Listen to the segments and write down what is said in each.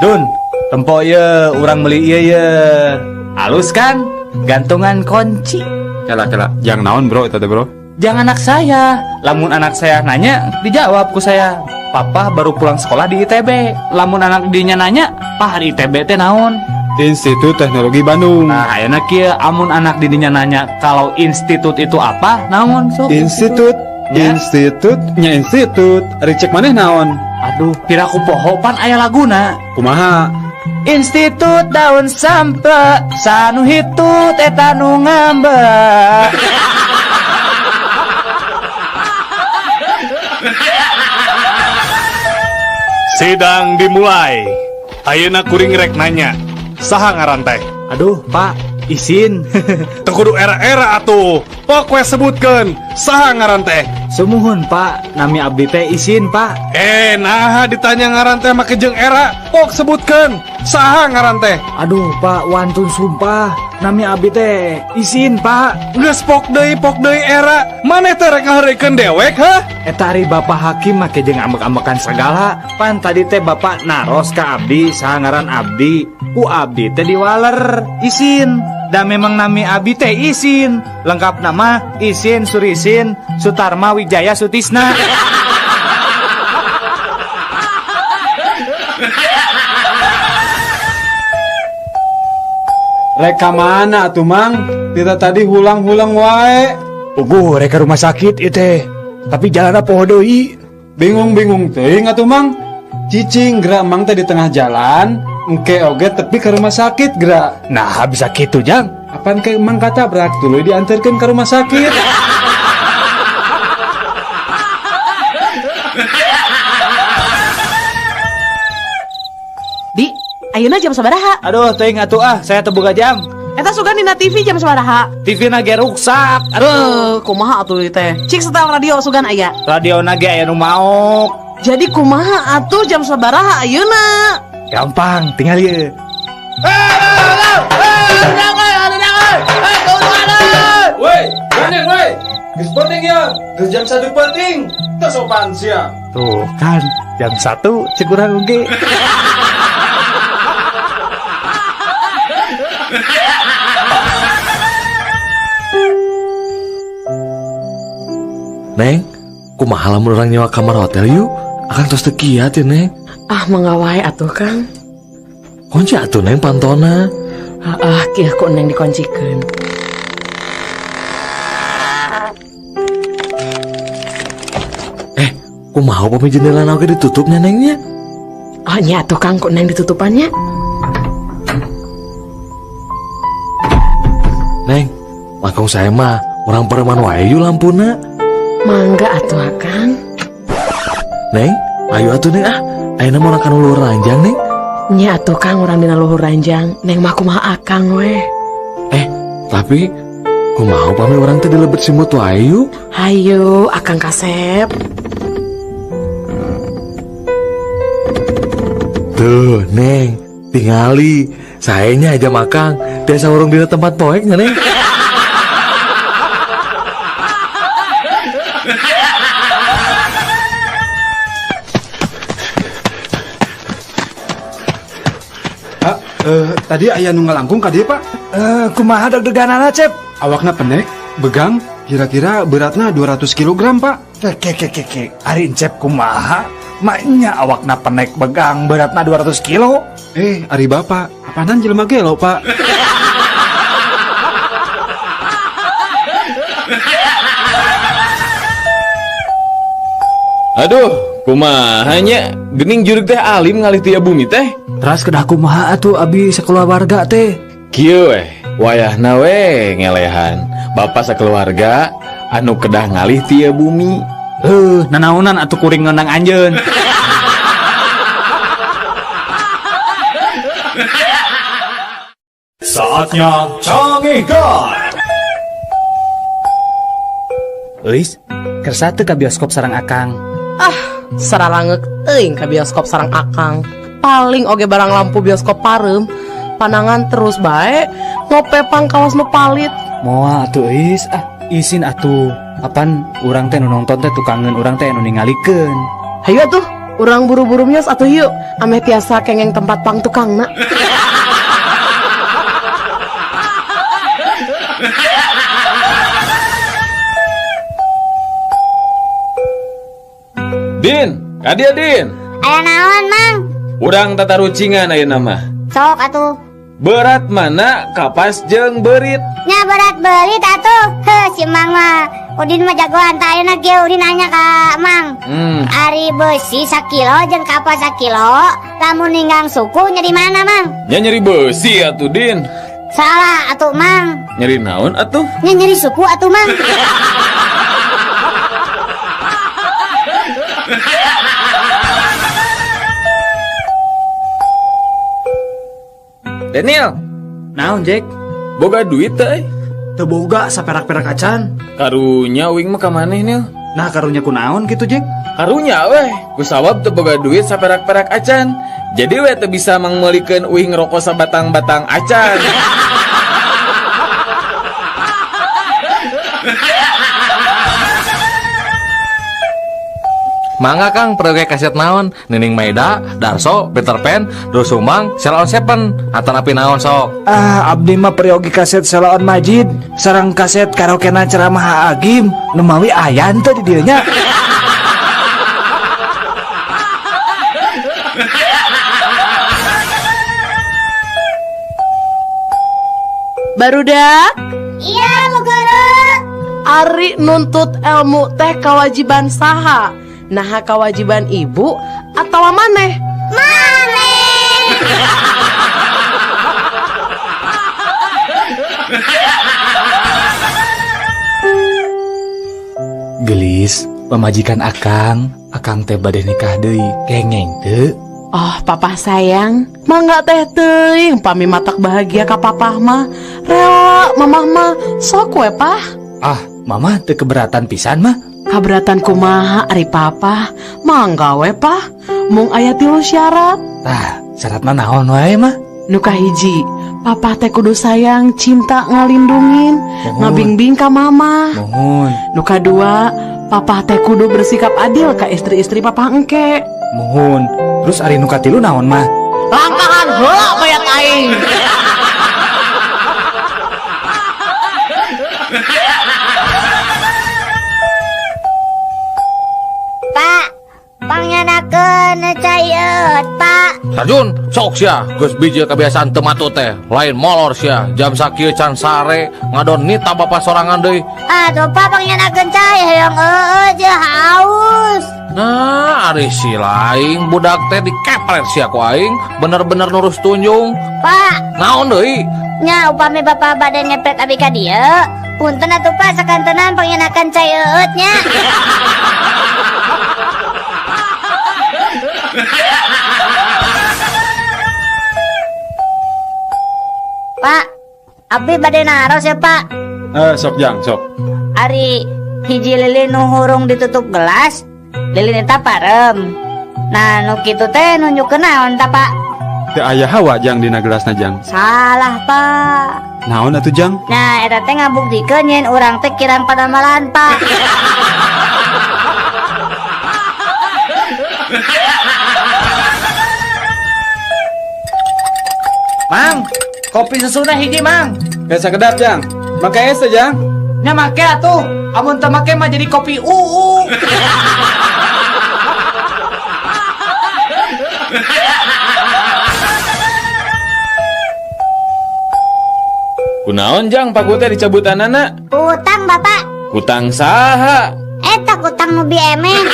Dun, tempo ye, urang beli ieu ye. Halus kan? Gantungan kunci. Kela kela, jang naon, bro, eta teh, bro? Jang anak saya. Lamun anak saya nanya, dijawab ku saya. Papa baru pulang sekolah di ITB. Lamun anak dinya nanya, "Pah, di ITB teh naon?" Institut Teknologi Bandung. Nah, ayeuna kieu, amun anak didinya nanya kalau institut itu apa, naon sok? Institut, Ya. Institut, nya institut. Ari cek maneh naon? Aduh, piraku poho, pan aya laguna. Kumaha? Institut daun sampe, sanu hitut eta nu ngambek. Sidang dimulai. Ayeuna kuring rek nanya. Saha ngaran teh? Aduh, Pak, isin. Teu kudu era-era atuh. Pok we sebutkeun. Saha ngaran teh? Sumuhun, Pak, nami abdi teh Isin, Pak. Eh, nah ditanya ngaran teh make jeung era. Pok sebutkeun. Saha ngaran teh? Aduh, Pak, wantun sumpah. Nami abdi teh Isin, Pak. Geus pok deui era. Maneh teh rek ngaheureuykeun dewek, hah? Eta ari Bapak Hakim make jeung ambek-ambekan segala. Pan tadi teh Bapak naros ka abdi saha ngaran abdi. Ku abdi teh diwaler Isin. Da memang nami abdi teh Isin. Lengkap nama Isin Surisin Sutarma Wijaya Sutisna. Rek ka mana atuh, Mang? Kita tadi hulang-hulang wae. Puguh rek ka rumah sakit ieu teh. Tapi jalanna poho deui. Bingung-bingung teuing atuh, Mang. Cicing geura Mang teh di tengah jalan, engke oge tepi ke rumah sakit geura. Nah, bisa kitu, Jang. Apan ke Mang katabrak tuluy diantarkeun ke rumah sakit. Di, ayeuna jam sabaraha? Aduh, teuing atuh ah, saya teu boga jam. Eta sugan dina TV jam sabaraha? TV na ge ruksak. Aduh, Eh, kumaha atuh ieu teh? Cik setel radio sugan aya. Radio na ge aya nu maok. Jadi kumaha atuh jam sabaraha ayeuna? Gampang, tinggal ieu. Woi, gandeng woi. Geus penting ya, geus jam 1 penting. Teu sopan sia. Tuh kan, jam 1 cek urang oge. Neng, kumaha lamun urang nyewa kamar hotel yuk? Akang tos teu kiat ya, Neng. Ah, mangga wae atuh, Kang. Kunci atuh, Neng, pantona. Ah, ah kieu ku Neng dikoncikeun. Eh, kumaha upami jendela oge ditutupnya, Nengnya? Oh nya atuh, Kang, ku Neng ditutupannya. Neng, langkung saya mah urang pareman wae yuk lampuna. Mangga atuh, Akang. Neng, ayo atuh, Neng, ah. Ayeuna mah urang kana luhur ranjang, Neng. Nya atuh, Kang, urang dina luhur ranjang. Neng mah kumaha Akang we. Eh, tapi kumaha upami urang teh dilebet simut wae yuk? Hayu, Akang kasep. Tuh, Neng, tingali. Saenya aja makang, tiasa urung dina tempat poek nya, Neng. Pak, tadi aya nu ngalangkung ka dieu, Pak. Eh, kumaha deg-deganana, Cep? Awakna pendek, begang, kira-kira beratna 200 kg, Pak. Ke ke ke ke, ari Encep kumaha? Maknya awakna penek begang beratna 200 kilo. Eh, ari Bapak, apanan jelema gelo, Pak? Aduh, kumaha nya? Gening jurig teh alim ngalih tia bumi teh. Teras kedah kumaha atuh abi sakeluarga teh? Kieu weh, wayahna we ngelehan. Bapak sakeluarga anu kedah ngalih tia bumi. Eh, nanaonan atuh kuring ngeunang anjeun. Saatnya Cangehgar. Euis, kersa teu ka bioskop sareng Akang? Ah, saralangeuk teuing ka bioskop sareng Akang. Paling oge barang lampu bioskop pareum, panangan terus bae, ngopepang kawas nu palit. Moal atuh, Euis, ah, isin atuh. Apan urang teh nu nonton teh tukangeun urang teh nu ningalikeun. Hayu atuh. Urang buru-buru mios atuh yuk, ameh tiasa kengeng tempat pang tukangna. Din, kadia Din. Aya naon, Mang? Urang tatarucingan ayeuna mah. Sok atuh. Berat mana kapas jeung beurit? Nya berat beurit atuh. Heuh, si Mang mah. Udin mah jagoan tah ayeuna ge Udin nanya ka Mang. Ari beusi sakilo jeung kapas sakilo, lamun ninggang suku nyeri mana, Mang? Nya nyeri beusi atuh, Din. Salah atuh, Mang. Nyeri naon atuh? Nya nyeri suku atuh, Mang. Daniel, Naon, Jack? Boga duit teh? Teu boga saperak-perak acan. Karunya uing mah ka maneh, Nil. Nah, karunya kunaon kitu, Jack? Karunya weh, kusawab teu boga duit saperak-perak acan. Jadi weh teu bisa mangmeulikeun uing rokok sabatang-batang acan. Mangga Kang, perlu kaset naon? Nining Maida, Darso, Peter Pan, Doel Sumbang, Sheila on Seven, atanapi naon sok? Ah, abdi mah peryogi kaset Sheila on Majid, sareng kaset karaokena ceramah Agim, nu mawi aya teu di dieu nya. Barudak? Iya, Bu Guru. Ari nuntut ilmu teh kewajiban saha? Naha kewajiban ibu atau maneh? Maneh. Gelis, pamajikan akang, akang teh bade nikah deui, kengeng teu? Oh, papa sayang, mangga teh teuing pami matak bahagia ka papah mah. Rela mamah mah, sok we pah. Ah, mama teu keberatan pisan mah. Kaberatan kumaha ari papa? Mangga we pah. Mung aya 3 syarat. Tah, syaratna naon wae mah? Nu kahiji, papa teh kudu sayang, cinta ngalindungin, ngabingbing ka mama. Mohon. Nu kadua, papa teh kudu bersikap adil ka istri-istri papa engke. Mohon. Terus ari nu katilu naon mah? Langkahan heula mayat aing. Pak, pangyanakeun cai eut, Pak. Sarjun, sok sia, geus bijil kebiasaan teu matut teh, lain molor sia, jam sakieu can sare, ngadon nita bapa sorangan deui. Aduh, Pak, pangyanakeun cai hoyong eueuh jeung haus. Nah, ari si lain budak teh dikepret sia ku aing, bener-bener nurus tunjung. Pak, naon deui? Nya upami bapa bade ngepret abi ka dieu, punten atuh Pak sakantenan pangyanakeun cai eueut nya. Pak, abdi bade naros ya Pak. Sok jang, sok. Ari hiji lilin nu hurung ditutup gelas, lilin eta parem. Nah, nu kitu teh nunjukkeun naon ta Pak? Teu aya hawa jang dina gelasna jang. Salah Pak. Naon atuh jang? Nah, eta teh ngabuktikeun yen urang teh kirang padamalan Pak. Mang, kopi susuna hiji Mang. Geus sakedap jang. Make es teh jang. Nya make atuh. Amun teu make mah jadi kopi uu. Kunaon jang paku teh dicabutanana? Utang Bapak. Utang saha? Eta utang nu biemen.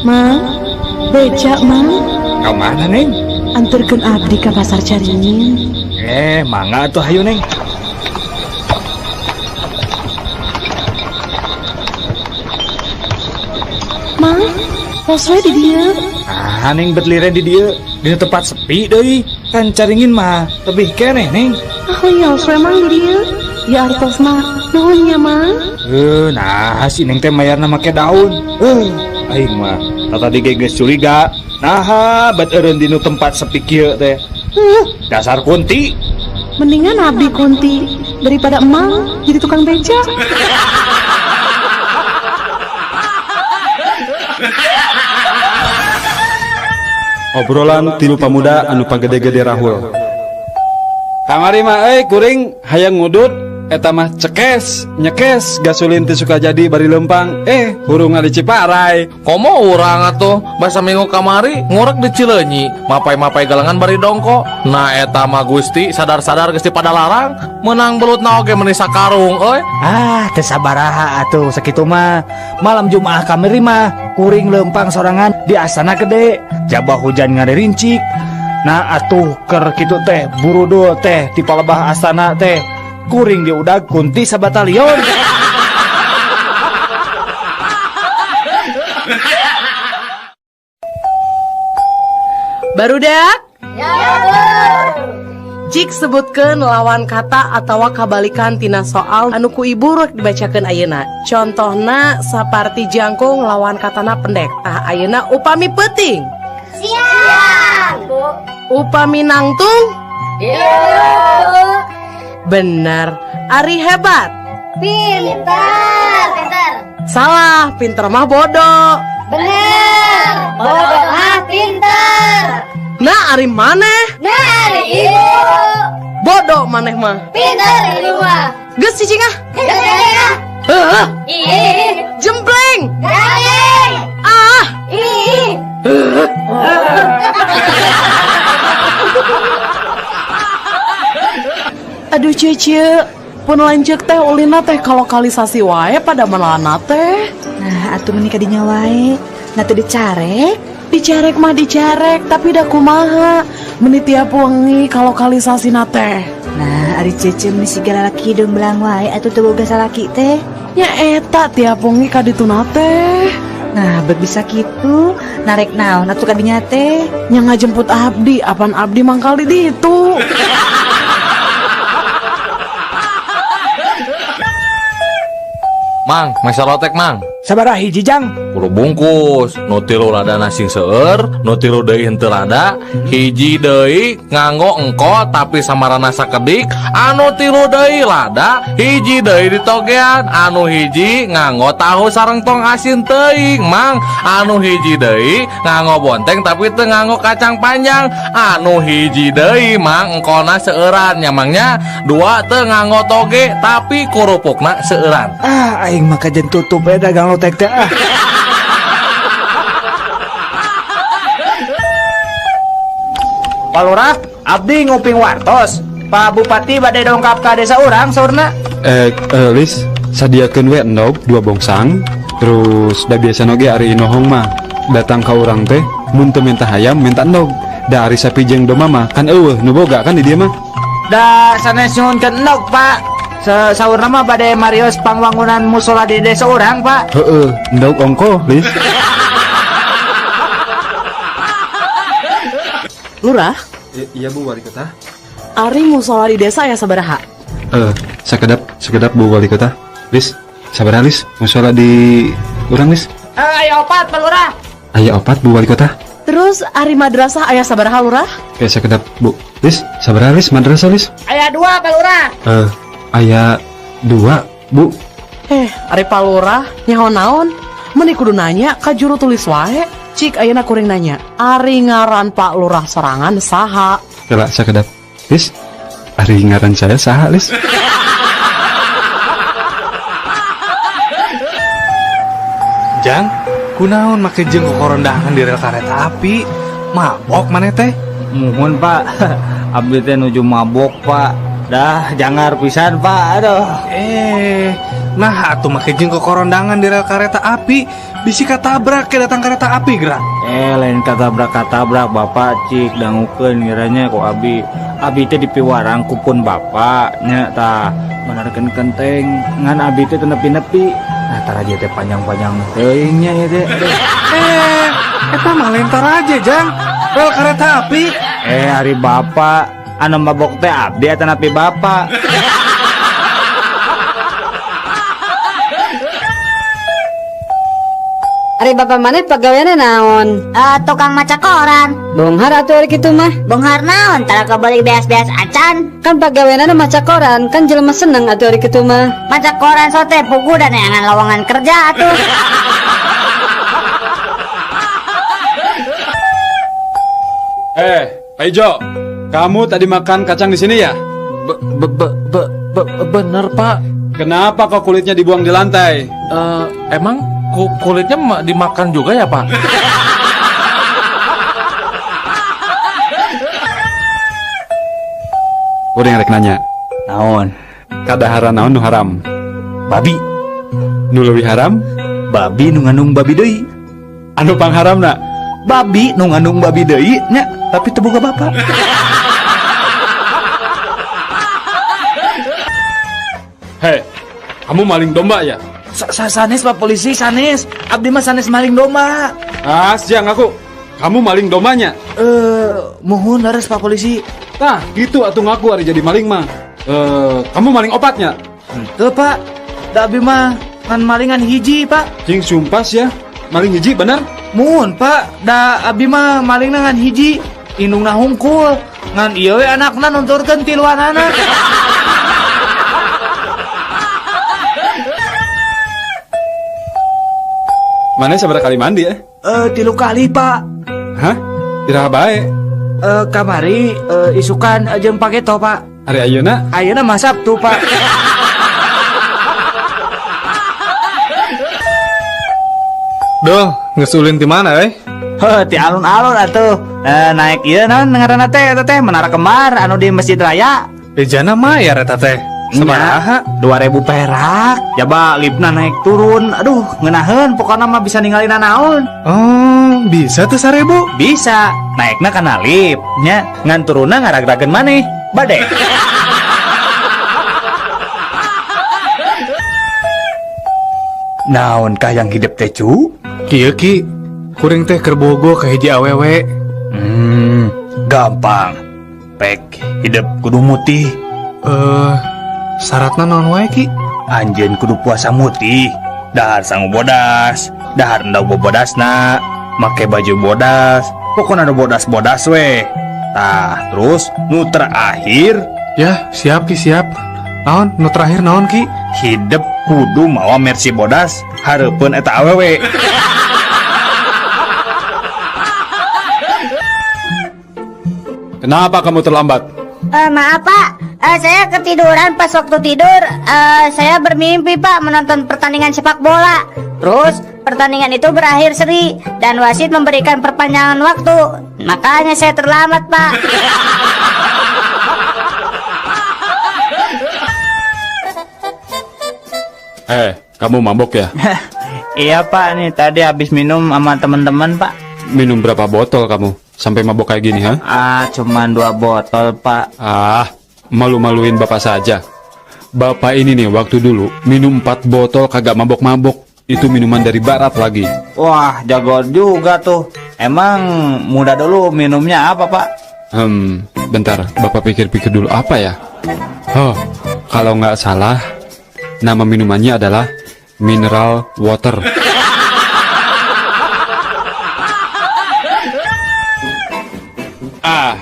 Mang, beca Mang. Ka mana Neng? Anterkeun abdi ka pasar Caringin. Mangga atuh hayu Neng. Mang, pos we di dieu. Ah, Neng bet liren di dieu, dina tempat sepi deui. Kan Caringin mah tebih keneh Neng. Ah, wios we Mang di dieu. Ya artos mah, nuhun nya Mang. Nah si Neng teh mayarna make daun. Aing mah tadi ge geus curiga. Naha bet eureun dinu tempat sepi kieu teh. Dasar kunti. Mendingan abdi kunti daripada emang jadi tukang beca. Obrolan tilu pamuda anu pagede-gede rahul. Kamari mah euy kuring hayang ngudut eta mah cekes nyekes gasolin teh suka jadi bari lempang hurungna di Ciparai. Komo urang atuh basa minggu kamari ngorek di Cileunyi mapai-mapai galengan bari dongko. Nah eta mah Gusti sadar-sadar geus padalarang menang belutna oge meuni sakarung euy. Ah, teu sabaraha atuh sakitu mah. Malam Jumaah kamari mah kuring lempang sorangan di Astana Gede, jabah hujan ngaririncik. Nah atuh ker kitu teh burudul teh di palebah astana teh kuring diudag kunti sabatalion. Barudak? Ya, Bu. Jik sebutkeun lawan kata atawa kabalikan tina soal anu ku ibu rek dibacakeun ayeuna. Contohna saparti jangkung lawan katana pendek. Tah ayeuna upami peuting. Siang, Bu. Upami nangtung? Iya, Bu. Bener. Ari hebat. Pinter. Pinter. Salah, pinter mah bodoh. Bener. Bodoh mah pinter. Nah, ari maneh? Nah, ari ibu. Bodoh maneh mah. Pinter ibu mah. Geus cicing ah. Geus cicing ah. Heuh. Ih. Jempleng. Garing. Ah. Ih. Aduh cece, pun lanceuk teh ulina teh kalokalisasi wae pada melana teh. Nah, atuh meuni kadinya wae. Nah teu dicarek. Dicarek mah dicarek, tapi da kumaha? Meuni tiap wengi kalokalisasina teh. Nah, ari cece meuni siga lalaki hideung belang wae atuh teu boga salaki teh. Nya eta tiap wengi ka dituna teh. Nah, bet bisa kitu, narek naon atuh kadinya teh? Nya ngajemput abdi, apan abdi mangkal di ditu. Mang, mesa lotek mang. Sabaraha hiji jang? 10 bungkus, nu tilu ladana sing seueur, nu tilu deui henteu lada, hiji deui nganggo engko tapi samarana sakedik, anu tilu deui lada, hiji deui ditogean, anu hiji nganggo tahu sareng tong asin teuing, mang, anu hiji deui nganggo bonteng tapi teu nganggo kacang panjang, anu hiji deui mang engkona seueuran nya mangnya, dua teu nganggo toge tapi kurupukna seueuran. Ah, aing mah kajen tutup we dagang lotek teh ah. Pak Lurah, abdi nguping wartos. Pak Bupati bade dongkap ka desa urang saurna. Lis, sadiakeun we endog 2 bongsang. Terus da biasa oge ari inohong mah datang ka urang teh mun teu minta hayam minta endog. Da ari sapi jeung domba mah kan eueuh nu boga kan di dieu mah. Da sanes nyuhunkeun endog, Pak. Saurna mah bade marios pangwangunan musola di desa urang, Pak. Heeh, endog ongko, Lis. Lurah? Iya Bu Wali Kota. Ari musola di desa ya sabaraha? Sekedap Bu Wali Kota. Lis, sabaraha Lis? Musola di urang Lis? Aya opat Pak Lurah. Aya opat Bu Wali Kota. Terus ari madrasah aya sabaraha Lurah? Oke, sekedap Bu. Lis, sabaraha Lis madrasah Lis? Aya 2 Pak Lurah. Aya 2 Bu. Ari Pak Lurah nyaho naon? Meuni kudu nanya ka juru tulis wae. Cik ayeuna kuring nanya, ari ngaran Pak Lurah sorangan saha? Kela sakedap. Lis, ari ngaran saya saha, Lis? Jang, kunaon make jeung kokorondahan di rel kareta api? Mabok maneh teh? Muhun, Pak. Abdi teh nuju mabok, Pak. Dah jangar pisan, Pak. Aduh. Nah atuh make jeung kokorondangan di rel kareta api. Bisi katabrak ke datang kereta api gerak. Lain katabrak-katabrak Bapak cik dangukeun ngiranya ku abi. Abi teh dipiwarang ku pun bapak nya tah menarkeun kenteng ngan abi teh teu nepi-nepi. Nah taraje teh panjang-panjang teuing nya ieu teh. Aduh. Eta mah lain taraje jang. Rel kereta api. Ari bapak anu mabok teh abdi atanapi bapak. Ari bapak maneh pagaweanna naon? Tukang maca koran. Beunghar atuh ari kitu mah. Beunghar naon? Tara kabeli beas-beas acan. Kan pagaweanna maca koran, kan jelema seneng atuh ari kitu mah. Maca koran sote pugu dan neangan lowongan kerja atuh. Pak Ijo, kamu tadi makan kacang di sini ya? Bener Pak. Kenapa kok kulitnya dibuang di lantai? Emang kulitnya dimakan juga ya Pak? Udah yang rek nanya. Naon? Kadaharan naon nu haram? Babi. Nu leuwih haram? Babi nu ngandung babi deui. Anu pangharamna? Babi nu ngandung babi deui nya, tapi teu boga bapak. Hei, kamu maling domba ya? Sanes Pak Polisi, sanes. Abdi mah sanes maling domba. Ah, siang aku. Kamu maling dombanya? Mohon leres Pak Polisi. Tah, gitu atuh ngaku ari jadi maling mah. Kamu maling opatnya? Henteu Pak. Da abdi mah ngan malingan hiji Pak. Cing sumpah ya, maling hiji bener? Muhun Pak, da abdi mah malingna ngan hiji, indungna hungkul. Ngan ieu we anakna nunturkeun tiluanana. Mana sabaraha kali mandi ya? 3 kali Pak. Hah? Iraha bae? Kamari isukan jeung pageto Pak. Hari ayeuna? Ayeuna mah Sabtu Pak. Duh, geus ulin ti mana euy? Heuh, ti alun-alun atuh. Naik ieu naon ngaranna teh eta teh Menara Kembar anu di Masjid Raya. Bejana mayar eta teh. Sabaraha? 2000 perak. Jaba lipna naik turun. Aduh, ngeunaheun pokona mah bisa ningalina naon. Oh, bisa tuh 1000? Bisa. Naikna kana lip nya, ngan turunna ngaragrageun maneh. Bade. Naon kah yang hidup teh cu? Kieu ki, kuring teh keur bogo ka hiji awewe. Gampang. Pek hidup kudu mutih. Syaratna naon wae ki? Anjeun kudu puasa mutih, dahar sangu bodas, dahar endog bobodasna, make baju bodas, pokona nu bodas-bodas we. Tah, terus nu terakhir. Ya, siap ki, siap. Naon nu terakhir naon ki? Hidup kudu mawa Mercy bodas hareupeun eta awewe. Kenapa kamu terlambat? Maaf Pak, saya ketiduran pas waktu tidur. Saya bermimpi Pak menonton pertandingan sepak bola. Terus pertandingan itu berakhir seri dan wasit memberikan perpanjangan waktu. Makanya saya terlambat Pak. Kamu mabok ya? Iya Pak, nih tadi habis minum sama teman-teman Pak. Minum berapa botol kamu sampai mabok kayak gini, ha? Ah, cuman 2 botol Pak. Ah, malu-maluin bapak saja. Bapak ini nih waktu dulu minum 4 botol kagak mabok-mabok. Itu minuman dari barat lagi. Wah, jago juga tuh. Emang muda dulu minumnya apa Pak? Bentar, bapak pikir-pikir dulu apa ya? Oh, kalau nggak salah nama minumannya adalah mineral water. Ah,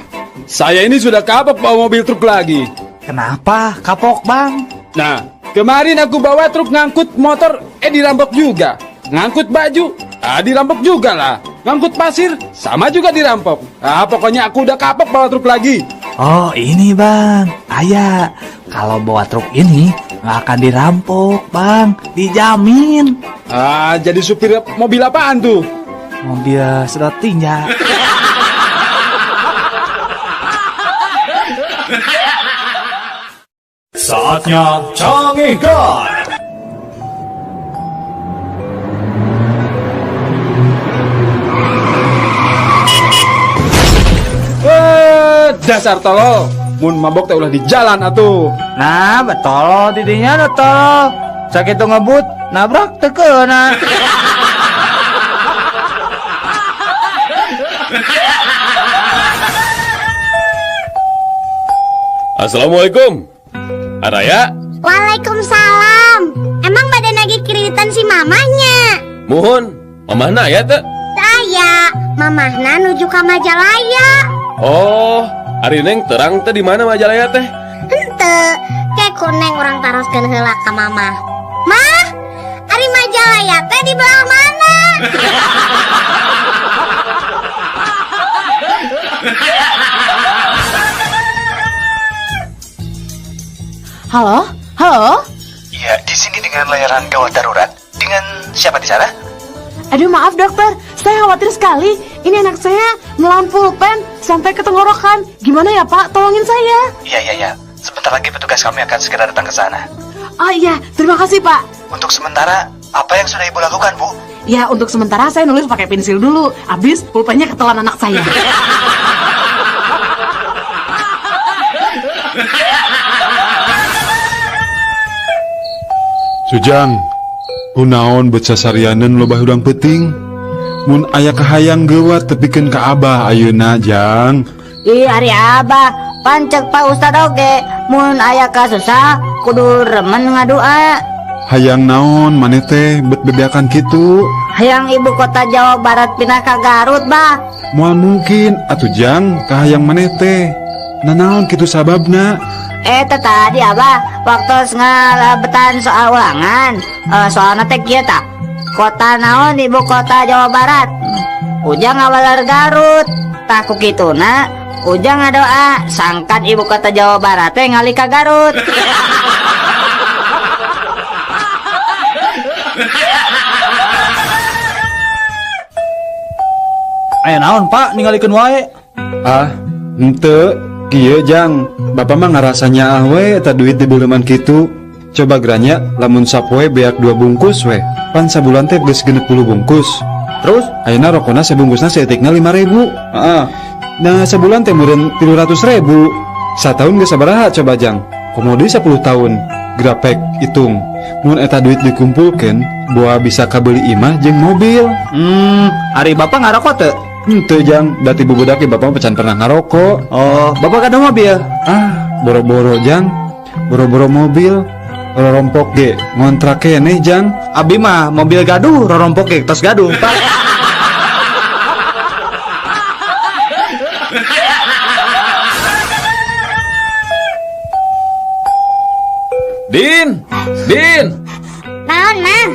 saya ini sudah kapok bawa mobil truk lagi. Kenapa kapok Bang? Nah, kemarin aku bawa truk ngangkut motor, dirampok juga. Ngangkut baju, dirampok juga lah. Ngangkut pasir, sama juga dirampok. Ah, pokoknya aku udah kapok bawa truk lagi. Oh, ini Bang, ayah. Kalau bawa truk ini nggak akan dirampok Bang, dijamin. Ah, jadi supir mobil apaan tuh? Mobil sedot tinja. Saatnya Canggihkan. Dasar tolol, mun mabok teh ulah di jalan atuh. Nah, betul tidinya tolol. Sakitu ngebut, nabrak teu keuna. Assalamualaikum. Araya. Waalaikumsalam. Emang badan lagi kreditan si mamanya? Muhun. Mamahna aya teu? Teu aya, mamahna nuju ka Majalaya. Oh, ari Neng terang teh di mana Majalaya teh? Henteu, ke ku Neng urang taroskeun heula ka mamah. Mah, ari Majalaya teh di belah mana? Halo? Halo? Ya, di sini dengan layanan gawat darurat. Dengan siapa di sana? Aduh, maaf dokter, saya khawatir sekali. Ini anak saya menelan pulpen sampai ke tenggorokan. Gimana ya Pak? Tolongin saya. Iya, iya, iya. Sebentar lagi petugas kami akan segera datang ke sana. Oh iya, terima kasih Pak. Untuk sementara, apa yang sudah Ibu lakukan, Bu? Ya, untuk sementara saya nulis pakai pensil dulu. Habis pulpennya ketelan anak saya. Sujang, kunaon bet sasarianeun loba hudang peuting? Mun aya kahayang geuwat tepikeun ka Abah ayeuna, Jang. Ih, ari Abah, pancek Pak Ustad oge, mun aya kasusah kudu remen ngadua. Hayang naon maneh teh bet bebeakan kitu? Hayang ibu kota Jawa Barat pindah ka Garut, Bah. Moal mungkin atuh Jang, kahayang maneh teh. Nanaon kitu sababna? Teh tadi Abah waktu ngalabetan soal ulangan, soalna teh kieu tah. Kota naon ibu kota Jawa Barat? Ujang ngawaler Garut. Tah ku kituna Ujang ngadoa sangkan ibu kota Jawa Barat teh ngalih ka Garut. Aya naon Pak ningalikeun wae? Ah, henteu. Kieu Jang, Bapak mah ngarasa nyaah we eta duit dibeuleman kitu. Coba geranya lamun sapoe beak 2 bungkus we. Pan sabulan teh geus 60 bungkus. Terus ayeuna rokona sabungkusna saeutikna 5.000. Heeh. Nah, sabulan teh meureun 300.000. Sataun geus sabaraha coba Jang? Komo deui 10 tahun. Grapek hitung. Mun eta duit dikumpulkeun, boa bisa kabeuli imah jeung mobil. Ari Bapak ngarokok teu? Henteu Jang, da ti bubudak ge Bapak mah can pernah ngarokok. Oh, Bapak kada mobil? Ah, boro-boro Jang. Boro-boro mobil, rorompok ge ngontrak keneh Jang. Abi mah mobil gaduh, rorompok ge tos gaduh, Pak. Din, Din. Naon, Mang?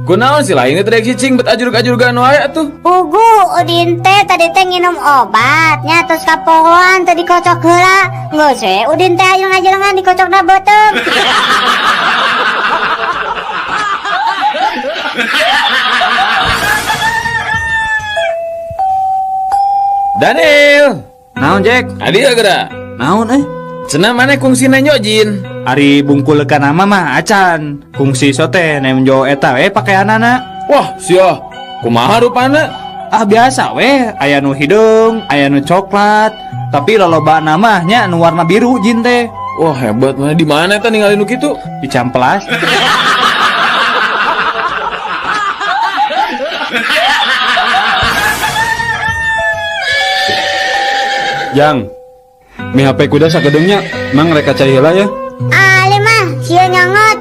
Kunaon sih lain teh rek cicing bet ajurug-ajurugan wae atuh. Pugu Udin teh tadi teh nginum obat nya terus kapohoan teh dikocok heula. Geus we Udin teh ajeng-ajengan dikocokna beuteung. Daniel. Naon Jack? Adi geura. Naon euy? Cenah maneh kungsi nenjo jin. Ari bungkul ka nama mah acan. Kungsi sote nemjo eta we pakaianana. Wah, sia. Kumaha rupana? Ah biasa we, aya nu hideung, aya nu coklat. Tapi loloba mah nya nu warna biru jin teh. Wah, hebat mana di mana eta ningali nu kitu? Di Ciamplas. Jang, mi HP kuda sakedeungnya, mang rek cai heula ya. Ali mah sieun nyongot.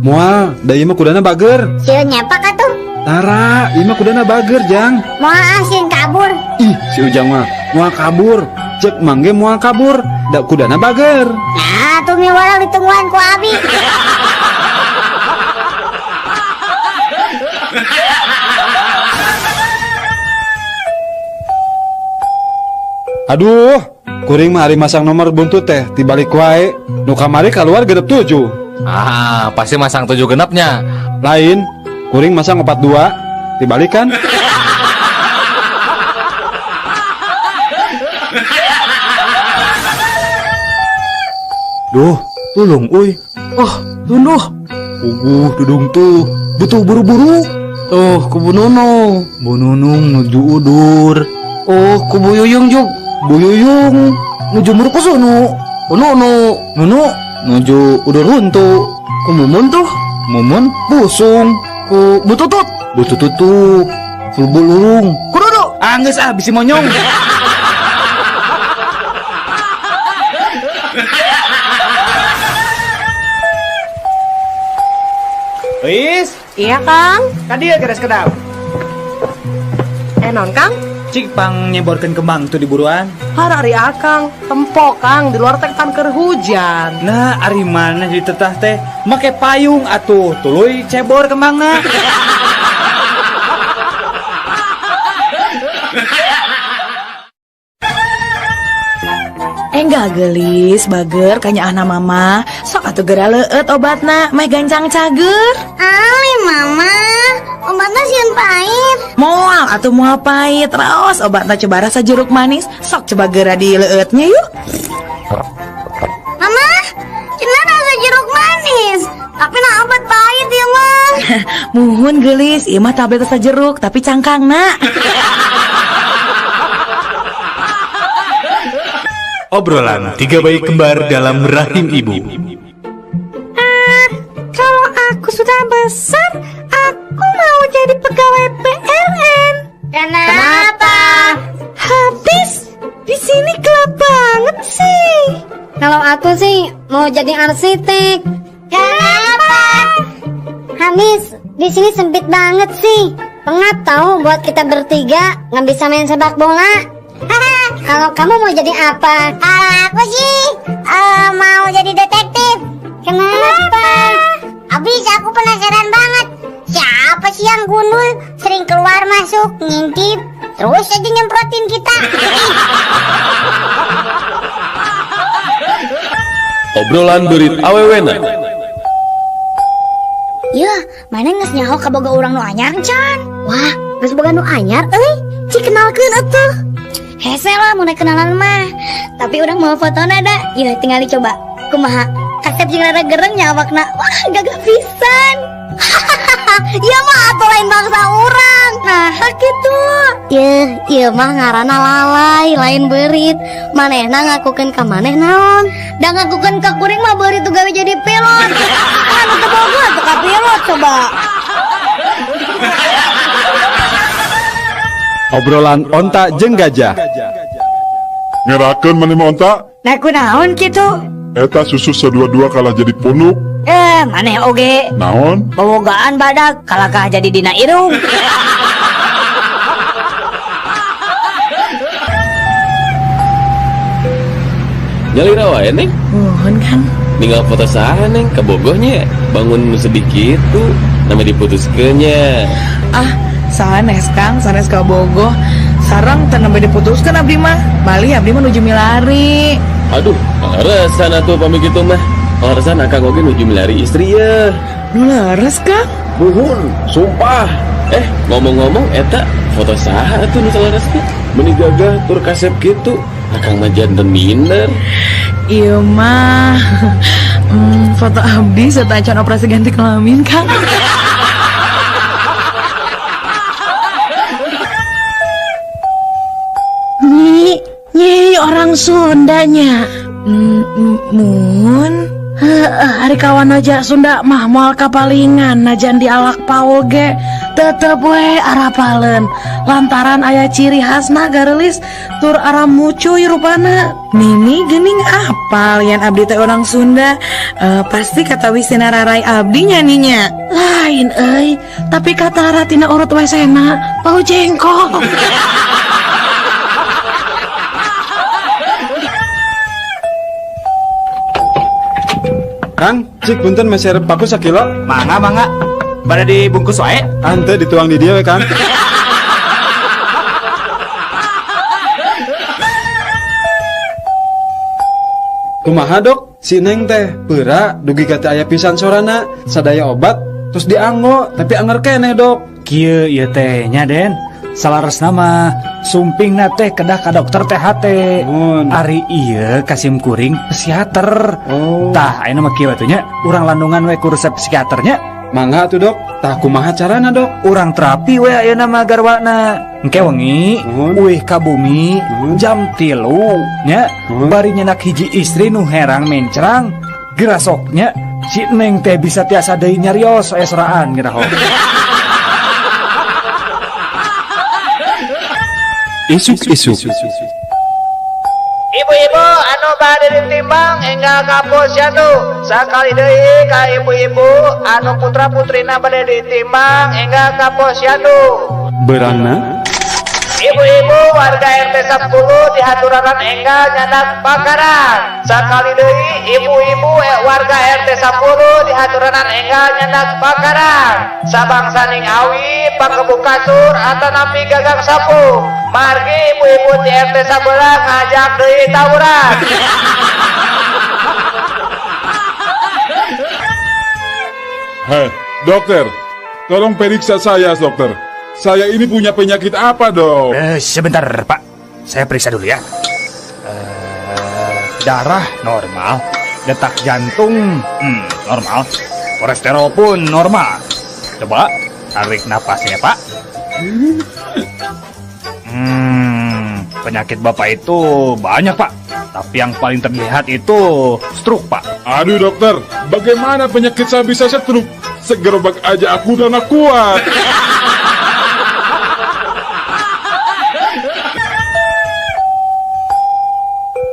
Moal, da ieu mah kudana bager. Sieun nyepak atuh. Tara, ieu mah kudana bager, Jang. Moal ah sieun kabur. Ih, si Ujang mah moal kabur. Cek mang ge moal kabur, da kudana bager. Nah, tuh mi walang ditungguan ku abi. Aduh, kuring mah ari masang nomor buntut teh tibalik wae. Nu kamari keluar genep 7. Ah, pasti masang 7 genepnya. Lain, kuring masang 42, tibalik kan? Duh, tulung uy. Oh, tunduh. Uguh, dudung tuh. Butuh buru-buru. Tuh, ku Bu Nunung. Bu Nunung nuju udur. Oh, ku Bu Yuyung jug. Bu Yuyung nuju murkusunu. Ku Nunu. Nunu nuju udur huntu. Ku Mumun tuh. Mumun busung. Ku Bu Tutut. Bu Tutut tuh fulbulurung. Ku Dudu. Anggeus ah bisi monyong. Wis? Iya, Kang. Ka dieu geres kedap. Aya naon, Kang? Cik pang nyeborkeun kembang tuh di buruan. Har ari Akang, tempo Kang, di luar teh pan keur hujan. Nah, ari mana di tetah teh make payung atuh, tuluy cebor kembangna. Enggak gelis, bager kanyaahna mama. Sok atuh geura leueut obatna, meh gancang cager. Ali mama, obatna sieun pahit. Moal atuh moal pahit, raos obatna coba rasa jeruk manis. Sok coba geura dileueutnya yuk. Mama, cenah rasa jeruk manis, tapi nah obat pahit ya mah. Muhun gelis, ieu mah tablet rasa jeruk tapi cangkangna. Obrolan tiga bayi kembar dalam rahim ibu. Kalau aku sudah besar, aku mau jadi pegawai PLN. Kenapa? Habis di sini gelap banget sih. Kalau aku sih mau jadi arsitek. Kenapa? Habis di sini sempit banget sih. Pengap tahu buat kita bertiga nggak bisa main sepak bola. Kalau kamu mau jadi apa? Kalau aku sih mau jadi detektif. Kenapa? Abis aku penasaran banget. Siapa sih yang gundul sering keluar masuk ngintip terus aja nyemprotin kita. Obrolan beurit awewena. Yeuh, mana geus nyaho kaboga urang nu anyar can? Wah, geus boga nu anyar euy. Cik kenalkeun atuh. Hese lah mau kenalan mah. Tapi urang mau fotona da. Yeuh, tinggal dicoba. Kumaha? Kasep jeung rada gereng nya awakna. Wah, gagah pisan. Ieu mah atuh lain bangsa urang. Nah, kitu. Yeuh, ieu mah ngaranna lalai, lain beurit. Manehna ngakukeun ka maneh naon? Da ngakukeun ka kuring mah beurit tuh gawe jadi pilot. Anu teu boga atuh ka pilot coba. Obrolan onta jeung gajah. Ngerakeun maneh mah onta? Nah kunaon kitu? Eta susu sadua-dua kalah jadi punuk. Maneh oge. Naon? Bobogaan badak kalakah jadi dina irung. Nyalira wae, Neng. Muhun kan. Ninggal foto saha, Neng, kabogohnya. Bangun sedih kitu, nama diputuskeunnya. Ah, sanes Kang, sanes kabogoh. Sareng teu nembe diputuskeun abdi mah. Bali abdi mah nuju milari. Aduh, leresan atuh pami kitu mah. Leresan akang oge nuju milari istri ye. Nu leres, Kang? Muhun, sumpah. Ngomong-ngomong eta foto saha atuh nu saleresna? Meuni gagah tur kasep kitu. Akang mah janten minder. Ieu mah foto abdi sateuacan operasi ganti kelamin, Kang. Nyi, nyi orang Sundanya. Mun. Heeh, ari kawan aja Sunda mah moal kapalingan najan dialak paul ge tetep we arapaleun lantaran aya ciri khasna gareulis tur ara mucuy rupana. Nini geuning apal yan abdi teh orang Sunda, pasti kata wisina rarai abdi nya ninya. Lain euy, tapi kata ratina urut wesena bau jengkol. Kang, cik punten meser paku sakilo. Mangga mangga. Pada dibungkus wae. Ante dituang di dia we, Kang. Kumaha dok, si Neng teh peura dugi ka teu aya pisan sorana, sadaya obat terus dianggo tapi anger keneh dok. Kieu ieu teh nya Den. Salaresna mah sumpingna teh kedah ka dokter THT. Ari ieu kasim kuring psikiater. Oh. Tah ayeuna mah kieu atuh nya, urang landungan we ku resep psikiaternya. Mangga atuh dok, tah kumaha carana dok? Urang terapi we ayeuna mah garwana. Engke wengi uih ka bumi jam 3 nya, bari nyenak hiji istri nu herang mencrang gerasoknya si Neng teh bisa tiasa deui nyarios aya soraan geura. Isuk-isuk. Ibu-ibu anu bade ditimbang enggal ka posyandu. Sakali deui ka ibu-ibu anu putra-putrina bade ditimbang enggal ka posyandu. Berangna Ibu-ibu warga RT 10 dihaturanan enggal nyandak bakaran. Sakali deui ibu-ibu warga RT 10 dihaturanan enggal nyandak bakaran. Sabangsaning awi panggebuk kasur atanapi gagang sapu. Margi ibu-ibu di RT 11 ngajak deui tawuran. Hei, dokter, tolong periksa saya, dokter. Saya ini punya penyakit apa, dok? Sebentar, Pak. Saya periksa dulu ya. Darah normal, detak jantung normal, kolesterol pun normal. Coba tarik napasnya, Pak. Penyakit Bapak itu banyak, Pak. Tapi yang paling terlihat itu stroke, Pak. Aduh, dokter, bagaimana penyakit saya bisa stroke? Segerobak aja aku udah nggak kuat.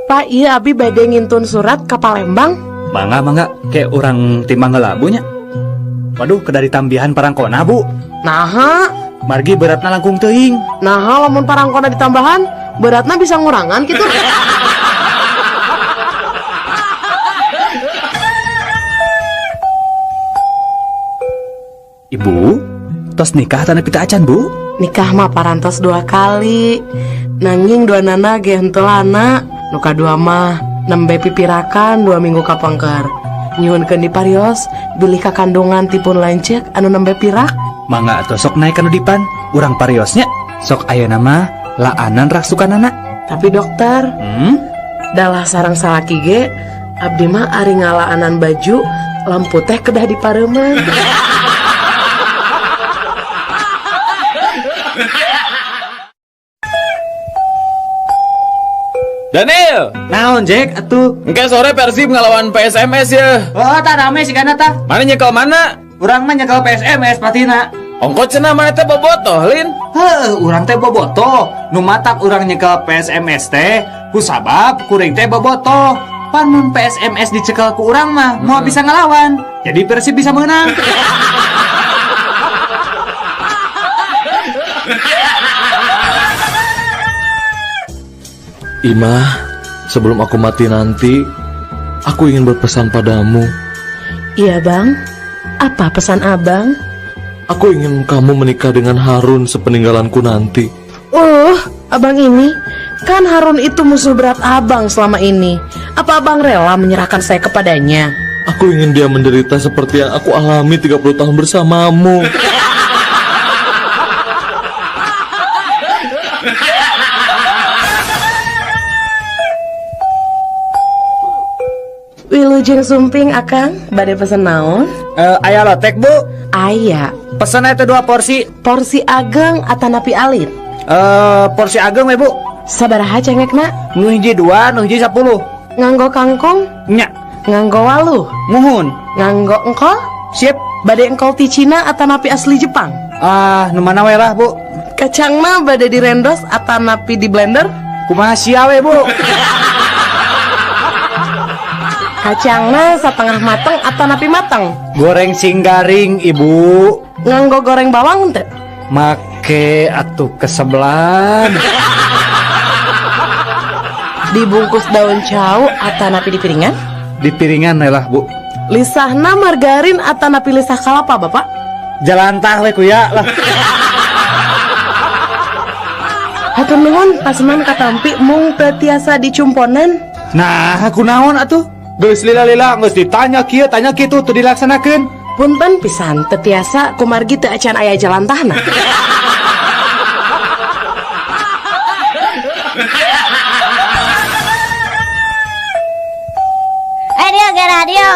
Pak, iya abi bade ngintun surat ka Palembang. Mangga, mangga, kayak orang timbang ngelabunya. Waduh, kedari tambihan parangkona, Bu. Naha? Margi beratna langkung teuing. Naha lamun parangkona ditambahan, beratna bisa ngurangan gitu. Ibu, tos nikah tanah pita acan, Bu? Nikah mah parantos 2 kali. Nanging dua nana ge henteu lana. Nu kadua mah nembe pipirakan 2 minggu kapengker. Nyuhunkeun diparios bilih kakandungan tipun lanceuk anu nembe pirak. Mangga atuh sok naik kanu dipan, urang pariosnya. Sok ayeuna mah laanan raksukanana. Tapi dokter, dalah sareng salaki ge abdi mah ari ngalaanan baju lampu teh kedah dipareuman. Daniel, naon Jack atuh? Engke sore Persib ngelawan PSMS ya. Oh, tah rame sih kana tah. Mana nyekel mana? Urang mah nyekel PSMS patina. Ongko cenah mana teh bobotoh, Lin? Heuh, urang teh bobotoh. Nu matak urang nyekel PSMS teh ku sabab kuring teh bobotoh. Pan mun PSMS dicekel ku urang mah moal bisa ngelawan. Jadi Persib bisa menang. Imah, sebelum aku mati nanti, aku ingin berpesan padamu. Iya bang, apa pesan abang? Aku ingin kamu menikah dengan Harun sepeninggalanku nanti. Abang ini, kan Harun itu musuh berat abang selama ini. Apa abang rela menyerahkan saya kepadanya? Aku ingin dia menderita seperti yang aku alami 30 tahun bersamamu. Wilujeng sumping akang, bade pesen naon? Aya lotek, Bu. Aya. Pesen eta 2 porsi. Porsi ageng atanapi alit? Porsi ageng we, Bu. Sabaraha cengekna? Nu hiji 2, nu hiji 10. Nganggo kangkung? Nya. Nganggo waluh? Muhun. Nganggo engkol? Sip. Bade engkol ti Cina atanapi asli Jepang? Ah, nu mana we lah, Bu. Kacangna bade direndos atanapi di blender? Kumaha sia we, Bu? Kacangna setengah mateng atanapi mateng? Goreng sing garing, Ibu. Nganggo goreng bawang teu? Make atuh kesebelan. Dibungkus daun cau atanapi di piringan? Di piringan lah, Bu. Lisahna margarin atanapi lisah kalapa, Bapak? Jalantah we kuya lah. Hatur nuhun paseman katampi mung teu tiasa dicumponan. Nah, kunaon atuh? Geus lila-lila geus ditanya kieu tanya kitu teu dilaksanakeun. Punten pisan teu tiasa kumargi teu acan aya jalantahna. Dia ge radio.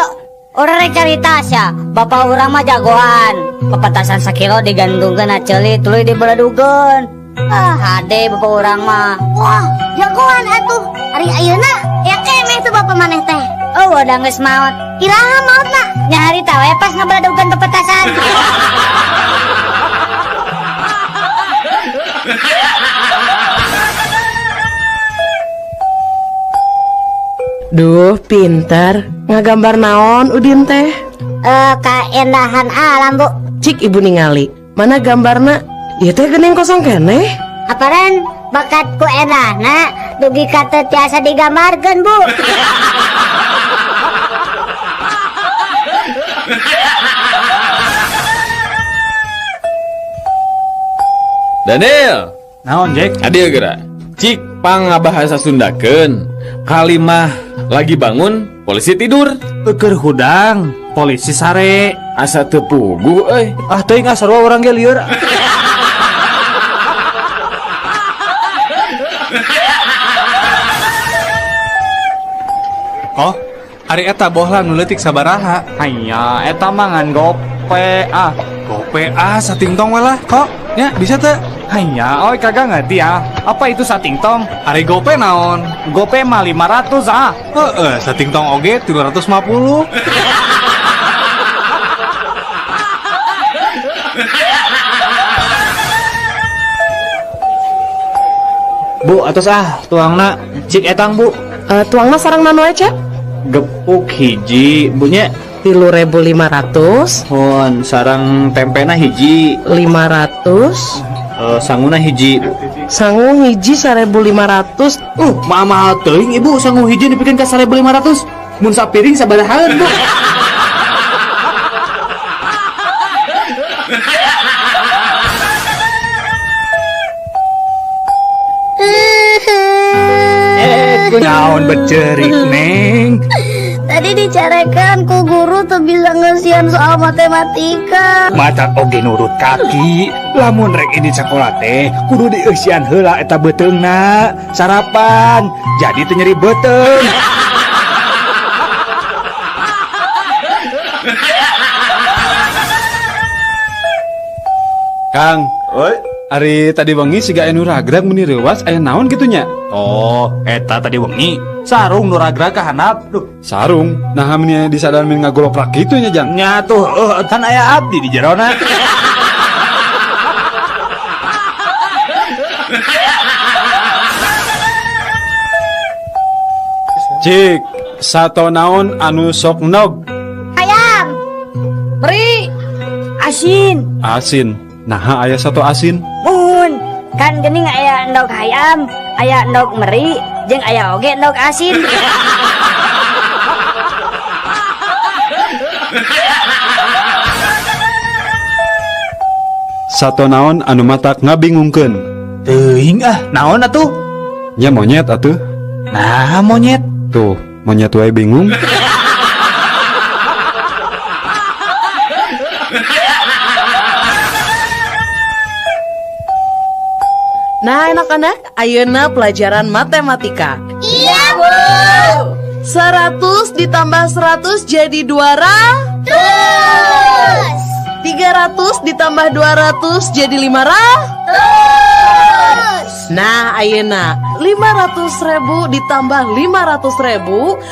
Urang rek carita sia, bapak urang mah jagoan. Pepetasan sakilo digantungkeun na ceuli tuluy dibeledugeun. Ah, hade bapak urang mah. Wah, jagoan atuh. Ari ayeuna ya kemeh tuh bapak maneh teh. Oh, udah geus maot. Iraha maotna? Nya harita we pas ngabeledugeun pepetasan. Duh, pinter. Ngagambar naon Udin teh? Kaendahan alam, Bu. Cik ibu ningali. Mana gambarna? Ieu teh geuning kosong keneh. Aparan bakat ku endahna dugi ka teu tiasa digambarkeun, Bu. Daniel. Naon, Jack? Adil geura. Cik pangabahasa Sundakeun. Kalimah lagi bangun, polisi tidur. Eukeur hudang, polisi sare. Asa teu puguh euy. Ah teuing ah sarua urang ge lieur. Oh, ari eta bohlam nu leutik sabaraha? Hanya eta mah ngan gope ah. Gope ah satingtong we lah kok. Ya, bisa teu? Hanya, oi kagak ngerti ah. Apa itu satingtong? Ari gope naon? Gope mah 500 ah. Heeh, satingtong oge 350. Bu, atos ah tuangna cik etang, Bu. Tuangna sareng naon wae, Cep? Gepuk hiji, Bu nya. 3.500. Hon, sareng tempena hiji. 500. Sanguna hiji. Sangu hiji 1.500. Mahal teuing Ibu, sangu hiji dipikeun ka 1.500. Mun sapiring sabarahaan, Bu? Naon becerik, Neng? Tadi dicarekan ku guru tuh bisa ngesian soal matematika. Mata oge nurut kaki. Lamun rek ini sekolah teh kudu dieusian heula eta beuteungna. Sarapan jadi teu nyeri beuteung. Kang, oi, ari tadi wengi siga anu ragrag meni reuwas aya naon kitu nya? Oh, eta tadi wengi sarung nu ragrag ka handap. Duh, sarung. Nah, meni disadaran meni ngagoloprak kitu nya, Jang. Nya tuh, kan aya abdi di jerona. Cik, sato naon anu sok nog? Ayam. Meri. Asin. Asin. Nah, aya satu asin. Mun, kan geuning aya endog hayam, aya endog meri, jeung aya oge endog asin. Sato naon anu matak ngabingungkeun? Teuing ah, naon atuh? Nya monyet atuh. Nah, monyet. Tuh, monyet wae bingung. Nah, anak-anak, ayeuna pelajaran matematika. Iya, Bu. 100 ditambah 100 jadi 200. 300 ditambah 200 jadi 500. Nah, ayeuna 500.000 ditambah 500.000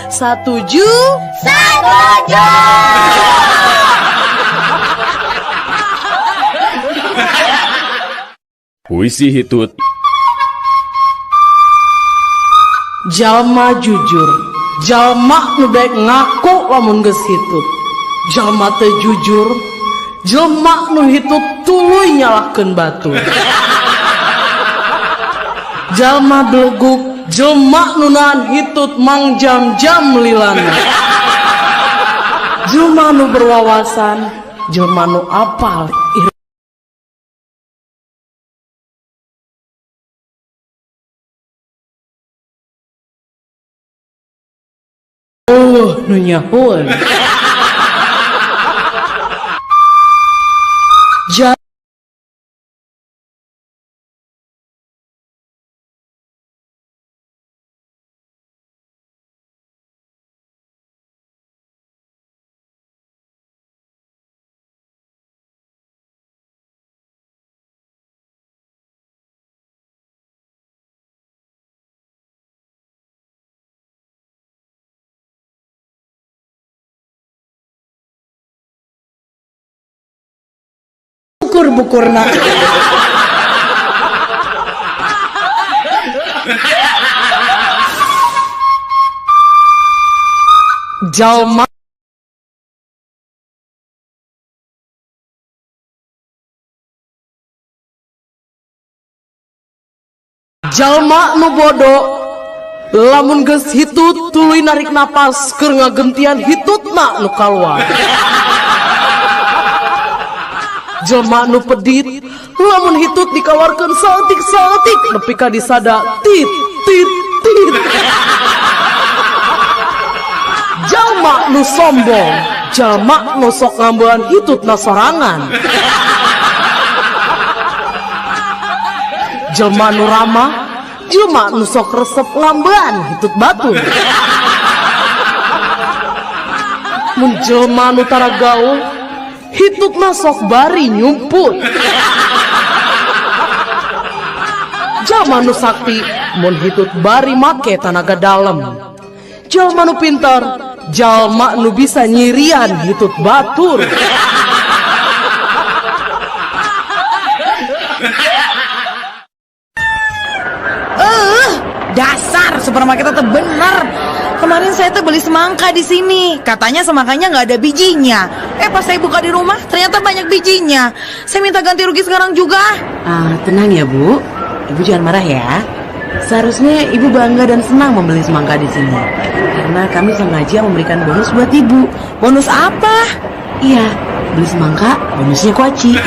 1 juta. 1 juta. Puisi hitut. Jalma jujur, jalma nu daek ngaku lamun geus hitut. Jalma teu jujur, jelma nu hitut tuluy nyalahkeun batur. Jalma beleguk, jelma nu nahan hitut mangjam-jam lilana. Jelma nu berwawasan, jelma nu apal nu nyahoan. Bukur-bukurna. Jalma Jalma nu bodo lamun geus hitut tuluy narik napas keur ngagentian hitutna nu kaluar. Jelma nu pedit lamun hitut dikaluarkeun saeutik-saeutik nepi ka disada tit tit tit. Jalma nu sombong, jalma nu sok ngambean hitutna sorangan. Jelma nu ramah, jelma nu sok resep ngambean hitut batur. Mun jelma nu tara gaul, hitutna sok bari nyumput. Jalma nu sakti, mun hitut bari make tanaga dalem. Jalma nu pintar, jalma nu bisa nyirian hitut batur. Dasar supermarket itu bener. Kemarin saya tuh beli semangka di sini. Katanya semangkanya nggak ada bijinya. Pas saya buka di rumah ternyata banyak bijinya. Saya minta ganti rugi sekarang juga. Tenang ya Bu. Ibu jangan marah ya. Seharusnya ibu bangga dan senang membeli semangka di sini. Karena kami sengaja memberikan bonus buat ibu. Bonus apa? Iya, beli semangka, bonusnya kuaci.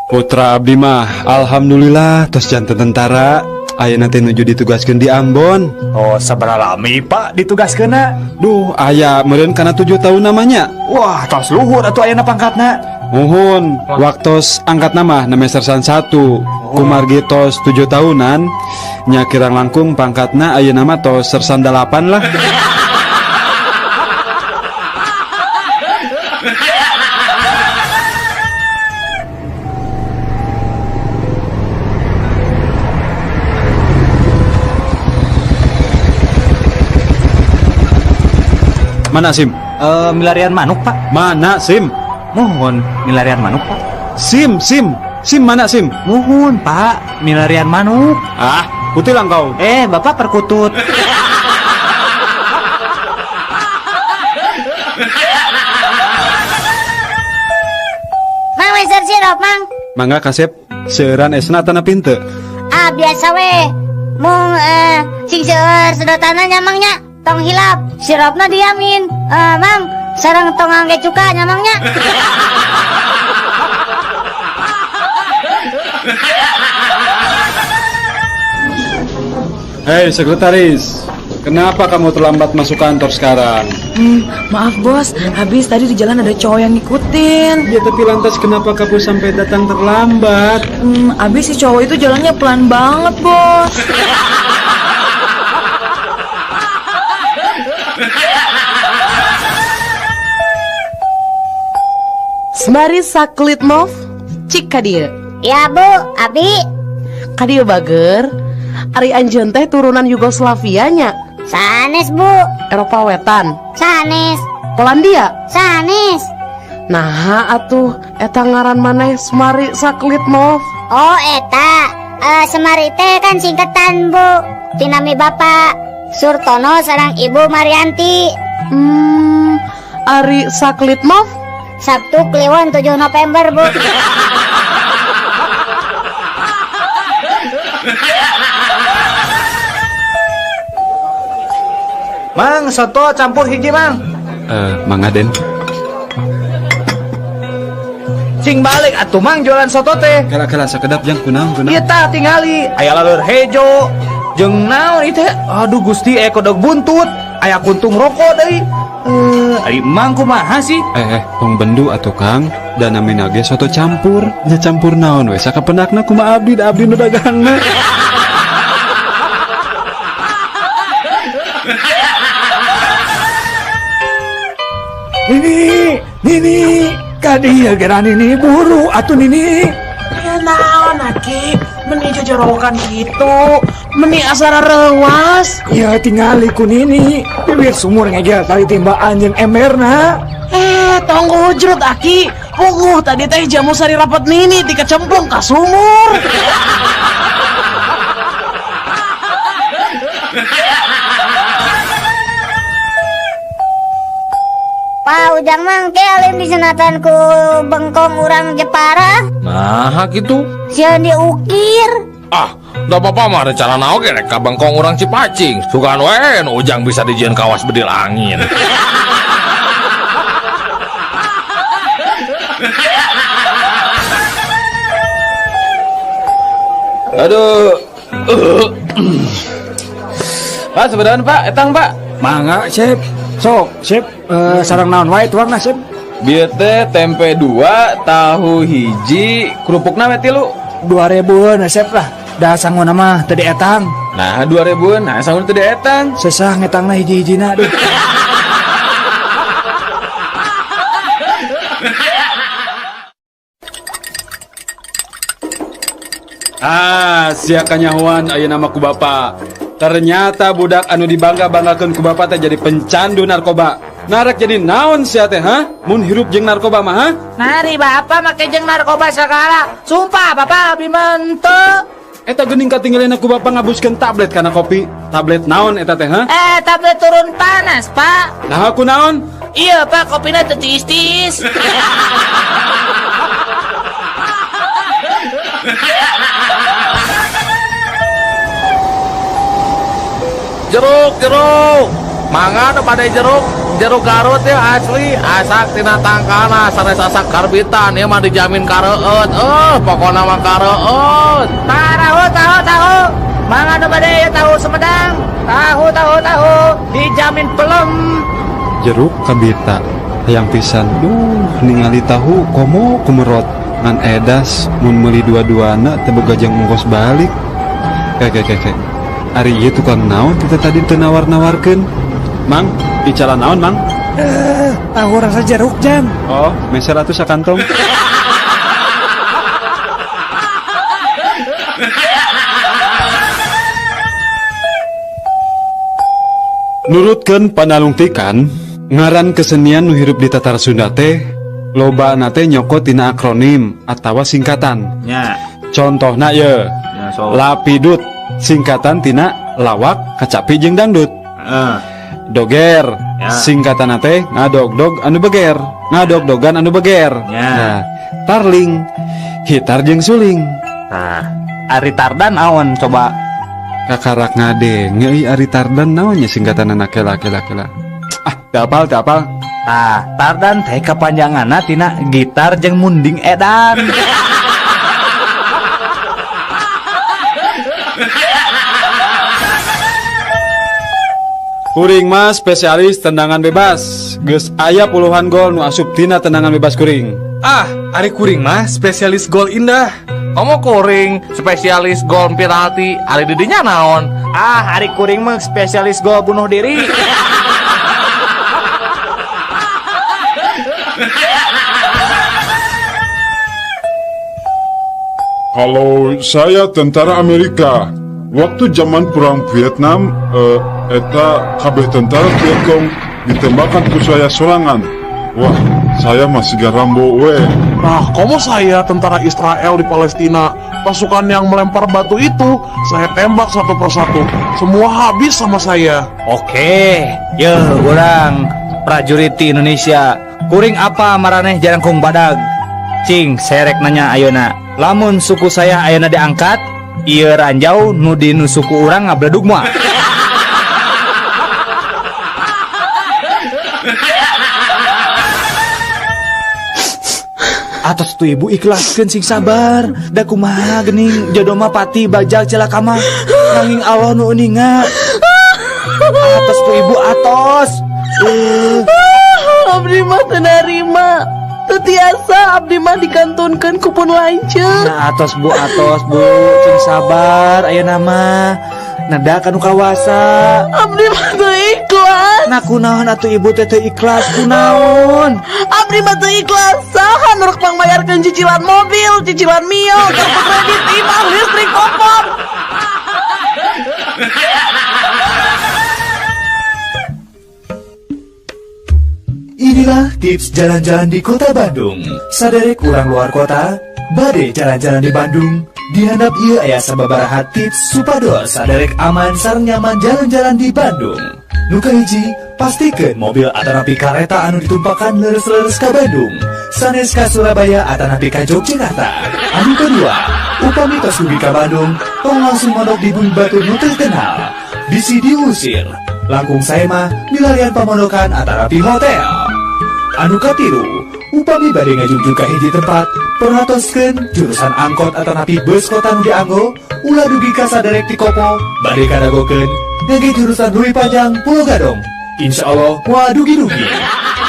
Putra abdi mah alhamdulillah tos janten tentara. Ayeuna teh nuju ditugaskeun di Ambon. Oh, sabaraha lami Pak ditugaskeunna? Duh, aya meureun kana 7 tahun namanya. Wah, tos luhur atuh ayeuna pangkatna. Muhun, waktos angkat nama name sersan 1. Kumargi tos 7 tahunan, nya kirang langkung pangkatna ayeuna mah tos sersan 8 lah. Mana SIM? Milarian manuk Pak. Mana SIM? Mohon milarian manuk Pak. SIM, SIM, SIM mana SIM? Mohon Pak, milarian manuk. Ah, putih lah kau. Bapak perkutut. Mang meser sirup Mang. Mangga kasep, seueuran esna tanah pinte. Ah, biasa we. Mung sing seueur sedotanna nya Mang nya. Tong hilap, sirupna diamin. Mang, sareng tong angge cuka nya Mang nya. Hei sekretaris, kenapa kamu terlambat masuk kantor sekarang? Maaf bos, habis tadi di jalan ada cowok yang ngikutin. Ya tapi lantas kenapa kamu sampai datang terlambat? Habis si cowok itu jalannya pelan banget bos. Semari Saklitmov, cik ka dieu. Ya Bu, abi. Ka dieu bager. Ari anjeun teh turunan Yugoslavia nya. Sanes Bu. Eropa Wetan. Sanes. Polandia. Sanes. Nah atuh eta ngaran maneh Semari Saklitmov. Oh eta, Semari teh kan singkatan Bu. Tinami Bapak Surtono sareng Ibu Marianti. Ari Saklitmov Sabtu Kliwon 7 November Bu. Mang, soto campur hiji Mang. Mang Aden. Cing balik atuh Mang jualan soto teh. Kala-kala sakedap jang kunaon kunaon. Ieu tah tingali aya laleur hejo jeung naon ieu teh. Aduh Gusti kodog buntut, aya kuntung rokok deui. Ari Mang kumaha sih? Tong bendu atuh Kang, da namina ge soto campur. Nya campur naon we sakapenakna kumaha abdi da abdi nu dagangna. Nini, Nini, kadieu geura Nini buru atuh Nini. Naon aki, meni jojorowokan kitu, meni asara reuas. Ya tingali ku Nini, bibir sumur ngegel tali timbaan jeung emberna. Tong hujrut aki, puguh tadi teh jamu sari rapet Nini dikecemplung ka sumur. Pak Ujang mah engke alim disunatan ku bengkong urang Jepara. Nah, kitu. Sieun diukir. Ah, da bapak mah rencana oge rek ka bengkong urang Cipacing. Sugan we nu Ujang bisa dijieun kawas bedil angin. Aduh. Pak, sebenarnya Pak, etang Pak. Mangga, Sip. Sok, Sip, sarang naon wae tuangna, Sip. Bieu teh tempe 2, tahu hiji, kerupukna we 3. 2000-an Sip lah. Da sanguna mah teu dietang. Nah, 2000-an, nah sanguna teu dietang. Sesah ngetangna hiji-hijina aduh. Ah, sia kanyahoan ayeuna mah ku bapa. Ternyata budak anu dibangga-banggakeun ku bapa teh jadi pencandu narkoba. Narek jadi naon sia teh, ha? Mun hirup jeung narkoba mah, ha? Nari bapa make jeung narkoba segala. Sumpah bapa abdi mah henteu. Eta geuning katinggalina ku bapa ngabuskeun tablet kana kopi. Tablet naon eta teh, ha? Tablet turun panas, Pak. Nah, aku naon? Iya, Pak, kopina teu tiis-tiis. Jeruk, jeruk. Mangga nu bade jeruk, jeruk Garut ya asli, asak tina tangkana sanes asak karbitan ieu mah dijamin kareueut. Pokona mah kareueut. Tahu, tahu, tahu. Mangga nu bade ieu tahu Sumedang. Tahu, tahu, tahu. Dijamin pelem. Jeruk kabita hayang pisan. Duh, ningali tahu komo kumerot ngan edas mun meuli dua-duana teu boga jang ongkos balik. Kek. Ari ieu tukang naon kita tadi teu nawar-nawarkeun. Mang, bicara naon, Mang? Tahu rasa jeruk, Jang. Oh, meser atuh sakantong. Nurutkeun panalungtikan, ngaran kesenian nu hirup di Tatar Sunda teh lobana teh nyokot tina akronim atawa singkatan. Nya. Contohna ye. Ya, so. Lapidut singkatan tina lawak, kacapi jeung dangdut. Doger ya. Singkatan teh ngadogdog anu beger, ngadogdogan anu beger. Ya. Nah, tarling hitar jeung suling. Nah, ari tardan naon coba? Kakarak ngadenge euy ari tardan naon nya singkatanna kela. Ah, teu apal. Tah, tardan teh kapanjanganna tina gitar jeung munding edan. Kuring mah spesialis tendangan bebas. Geus aya puluhan gol nu asup tina tendangan bebas kuring. Ah, ari kuring mah spesialis gol indah. Komo kuring spesialis gol penalti, ari didinya naon? Ah, ari kuring mah spesialis gol bunuh diri. Kalau saya tentara Amerika, waktu zaman perang Vietnam, eta kabeh tentara Vietcong ditembakkan ku saya sorangan. Wah, saya masih garambo we. Nah, komo saya tentara Israel di Palestina, pasukan yang melempar batu itu saya tembak satu persatu, semua habis sama saya. Oke, ye urang prajurit di Indonesia. Kuring apa maraneh jarangkung badag? Cing, serek nanya ayeuna. Lamun suku saya ayeuna diangkat, ieu ranjau nu di nu suku urang ngabledug moal. Atos tuh ibu ikhlaskeun sing sabar. Da kumaha geuning jodoh mah pati bajal celaka mah. Nanging Allah nu uninga. Atos tuh ibu atos. Abdi mah teu narima. Teu tiasa abdi mah dikantunkeun ku pun lanceuk. Nah, atos bu, cing sabar ayeuna mah. Nada kanu kawasa. Abdi mah teu ikhlas. Nah kunaon atuh ibu teh teu ikhlas kunaon? Abdi mah teu ikhlas. Saha nu rek mangmayarkeun cicilan mobil, cicilan Mio, kartu kredit, imah, listrik, kompor. Inilah tips jalan-jalan di Kota Bandung. Saderek urang luar kota, bade jalan-jalan di Bandung. Di handap ieu aya sababaraha tips supados saderek aman sareng nyaman jalan-jalan di Bandung. Nu kahiji, pastikeun mobil atanapi kareta anu ditumpakan leres-leres ka Bandung, sanes ka Surabaya atanapi ka Yogyakarta. Anu kedua, upami tos dugi ka Bandung, tong langsung mondok di bumi batur nu terkenal. Bisi diusir. Langkung sae mah milarian pamondokan atanapi hotel. Anu katilu, upami bade ngajugjug ka hiji tempat, perhatoskeun jurusan angkot atanapi bus kota nu dianggo, ulah dugi ka saderek ti Kopo, bade kadagokeun ngangge jurusan Leuwi Panjang Pulo Gadung. Insya Allah moal dugi-dugi.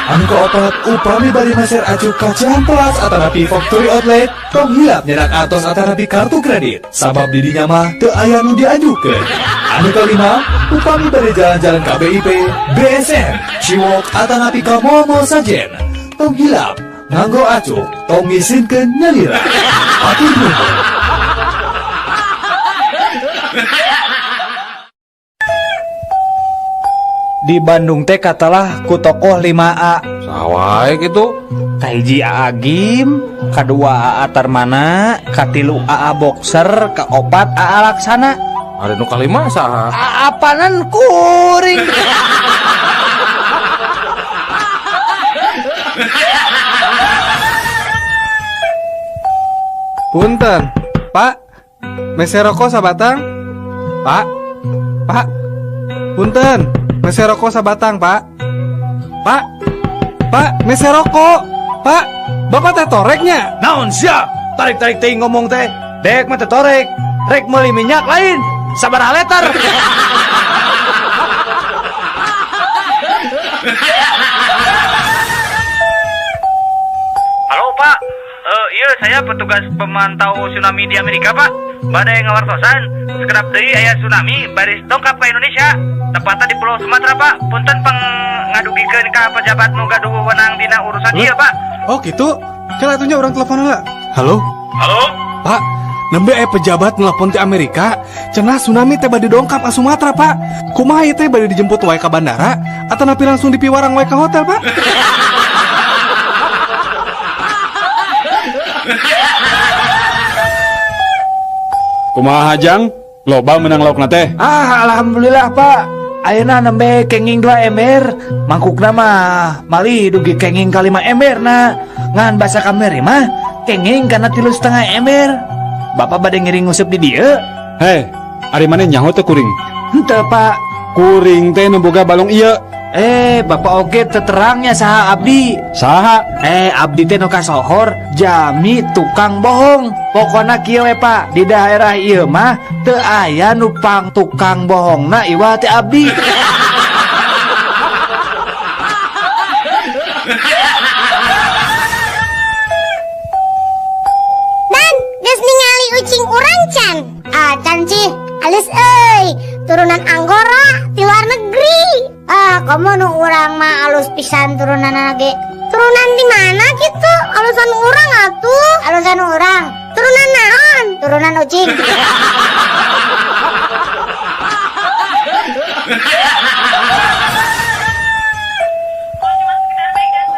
Anu kaopat, upami bade meser acuk ka Cihampelas atanapi Factory Outlet, tong hilap nyerak artos atanapi kartu kredit, sabab di dinya mah teu aya nu dianjukeun. Anu kalima, upami bade jalan-jalan ka BIP, BSM, Ciwalk atanapi ka mall-mall sajen, tong hilap nganggo acuk, tong ngisinkeun nyalira. Hatur nuhun. Di Bandung teh katalah ku tokoh 5A. Saha wae gitu? Kahiji Aa Gym, kadua Aa Tarmana, katilu Aa Boxer, kaopat Aa Laksana. Ari nu kalima saha? Aapanan kuring. Punten, Pak. Mese rokok sabatang? Pak. Pak. Punten, mese rokok sabatang, Pak. Pak. Pak, mese rokok. Pak, Bapak teh toreknya. Naon sia? Tarik-tarik teuing ngomong teh. Dek mah teh torek. Rek meuli minyak lain. Sabaraha liter? Halo, Pak. Iya, saya petugas pemantau tsunami di Amerika, Pak. Badai ngawartosan, sekedap deui aya tsunami baris dongkap ka Indonesia. Tepatnya di Pulau Sumatera, Pak. Punten pang ngadugikeun ka pejabat nu gaduh wewenang dina urusan ieu, Pak. Oh, gitu. Kela atuh nya urang telepon heula. Halo? Halo? Pak, nembe aya pejabat nelpon ti Amerika, cenah tsunami teh bade dongkap ka Sumatera, Pak. Kumaha ieu teh bade dijemput wae ka bandara atanapi langsung dipiwarang wae ka hotel, Pak? Kumaha Jang? Loba menang laukna teh. Ah, alhamdulillah, Pak. Ayeuna nembe kenging 2 ember, mangkukna mah malih dugi kenging ka 5 ember na. Ngan basa kamari mah kenging kana 3,5 ember. Bapak bade ngiring nguseup di dieu. Heh, ari maneh nyaho teh kuring? Henteu, Pak. Kuring teh nu boga balong ieu. Bapak oge teterangnya saha abdi. Saha? Abdi teh nu kasohor jami tukang bohong. Pokona kieu we, Pak, di daerah ieu mah teu aya nu pang tukang bohongna iwal teh abdi. Dan geus ningali ucing urang can. Ah, can cih, alus euy, turunan Anggora ti luar negeri. Ah, komo nu urang mah alus pisan turunanna ge. Turunan di mana gitu? Alusan urang atuh. Alusan urang. Turunan naon? Turunan ucing.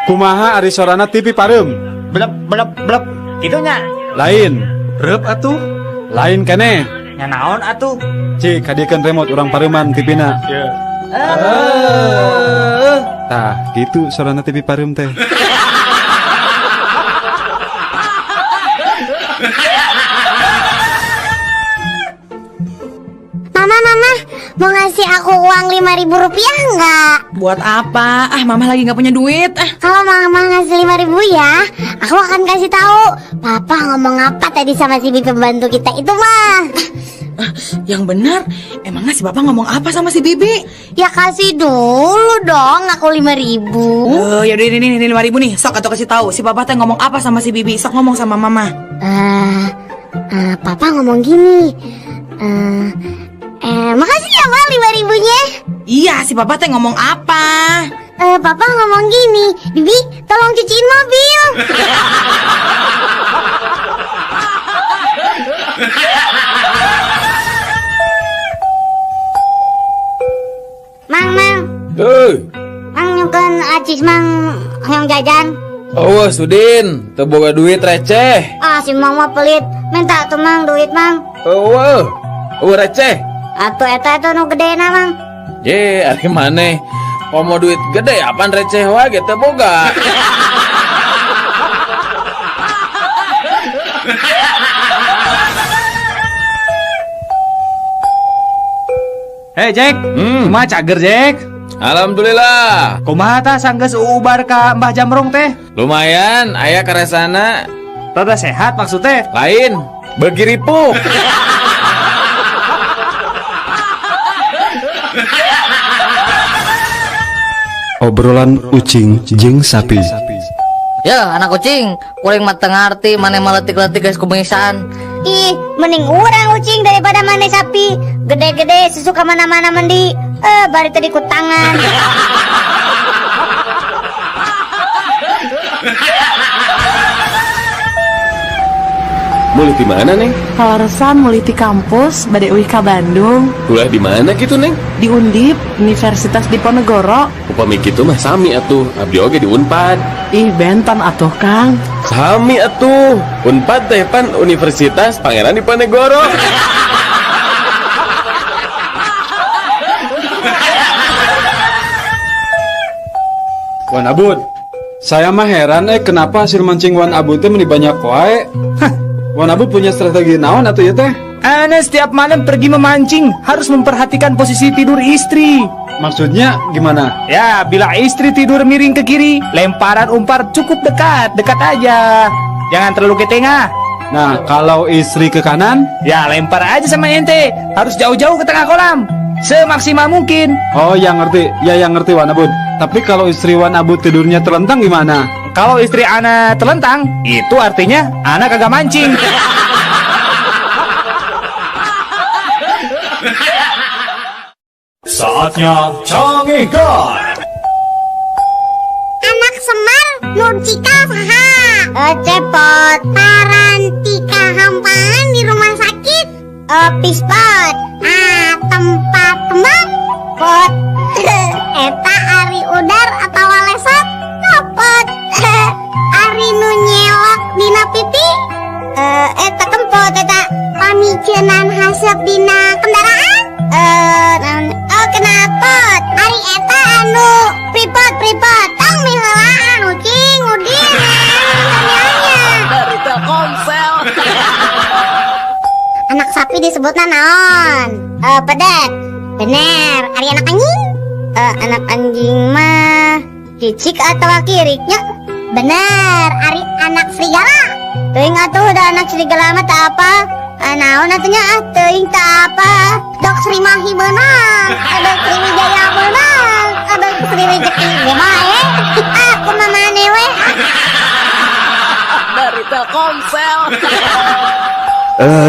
Kumaha ari sorana TV pareum? Blep blep blep. Kitu nya. Lain. Reup atuh. Lain keneh. Nya naon atuh? Cik, kadiekeun remote urang pareuman TV-na. Ye. Tah, gitu sorana TV pareum teh. Mama, mama, mau ngasih aku uang 5.000 rupiah nggak? Buat apa? Ah, mama lagi nggak punya duit. Ah. Kalau mama ngasih 5.000 ya, aku akan kasih tahu. Papa ngomong apa tadi sama si bibi pembantu kita itu, mah? Ah, yang benar, emangnya si Bapak ngomong apa sama si Bibi? Ya kasih dulu dong, aku 5.000. Oh, ya udah ini 5.000 nih. Sok atau kasih tahu si Papa teh ngomong apa sama si Bibi. Sok ngomong sama Mama. Papa ngomong gini. Makasih ya, Ma, 5.000-nya. Iya, si Papa teh ngomong apa? Papa ngomong gini, Bibi, tolong cuciin mobil. Mang, mang. Hei. Mang nyungkeun acis mang hoyong jajan. Oh, Sudin, teu boga duit receh. Ah, si Mang mah pelit. Minta tuh Mang duit Mang. Eueuh. Eueuh receh. Atuh eta eta nu gedena Mang. Ye, ari maneh. Komo duit gede apaan receh wae ge teu boga. Hei Jack, kumaha cager Jack? Alhamdulillah. Kumaha tah sanggeus uubar ka Mbah Jamrong teh? Lumayan, aya karesana. Rada sehat maksudnya? Lain, beuki ripuh. Obrolan ucing jeung sapi. Ya, anak kucing, kuring mah teu ngarti maneh mah leutik-leutik geus kubengisaan. Ih, mending urang ucing daripada maneh sapi. Gede-gede susu ka mana-mana mendi. Bari tadi ku tangan. Mulih di mana, Neng? Kaleresan mulih ti kampus bade uih ka Bandung. Kuliah di mana gitu, Neng? Di Undip, Universitas Diponegoro. Upami kitu mah sami atuh, abdi oge di Unpad. Ih, benten atuh, Kang. Sami atuh. Unpad teh pan Universitas Pangeran Diponegoro. Wan Abud, saya mah heran kenapa hasil mancing Wan Abud teh meni banyak wae. Hah, Wan Abud punya strategi naon atuh ieu teh? Ana setiap malam pergi memancing harus memperhatikan posisi tidur istri. Maksudnya gimana? Ya, bila istri tidur miring ke kiri, lemparan umpan cukup dekat, dekat aja. Jangan terlalu ke tengah. Nah, kalau istri ke kanan? Ya, lempar aja sama ente. Harus jauh-jauh ke tengah kolam. Semaksimal mungkin. Oh, yang ngerti. Ya, yang ngerti Wan Abud. Tapi kalau istri Wan Abud tidurnya telentang gimana? Kalau istri ana telentang, itu artinya ana kagak mancing. Saatnya Cangehgar. Anak Semar Nurcika saha? Cepot. Parantika hampaan di rumah sakit. Pispot. Ah, tempat kembang. Pot. Eta ari udar atau lesot. Copot. Ari nu nyelok dina pipi. Eta kempot eta. Pamiceunan haseup dina kendaraan. Oh kenapot. Ari eta anu pripot pripot. Tong miheulaan ucing udin. Dari Telkomsel. Anak sapi disebutna naon? Pedet. Bener. Ari anak anjing? Anak anjing mah cicik atau kiriknya? Bener. Ari anak serigala. Teuing atuh da anak serigala mah teu apa? Naon atunya ah teuing teu apa? Dok Sri Mahi beunang, dok Sri Wijaya beunang, dok Sri Rejeki ge bae. Ah kumaha maneh we? Dari Telkomsel.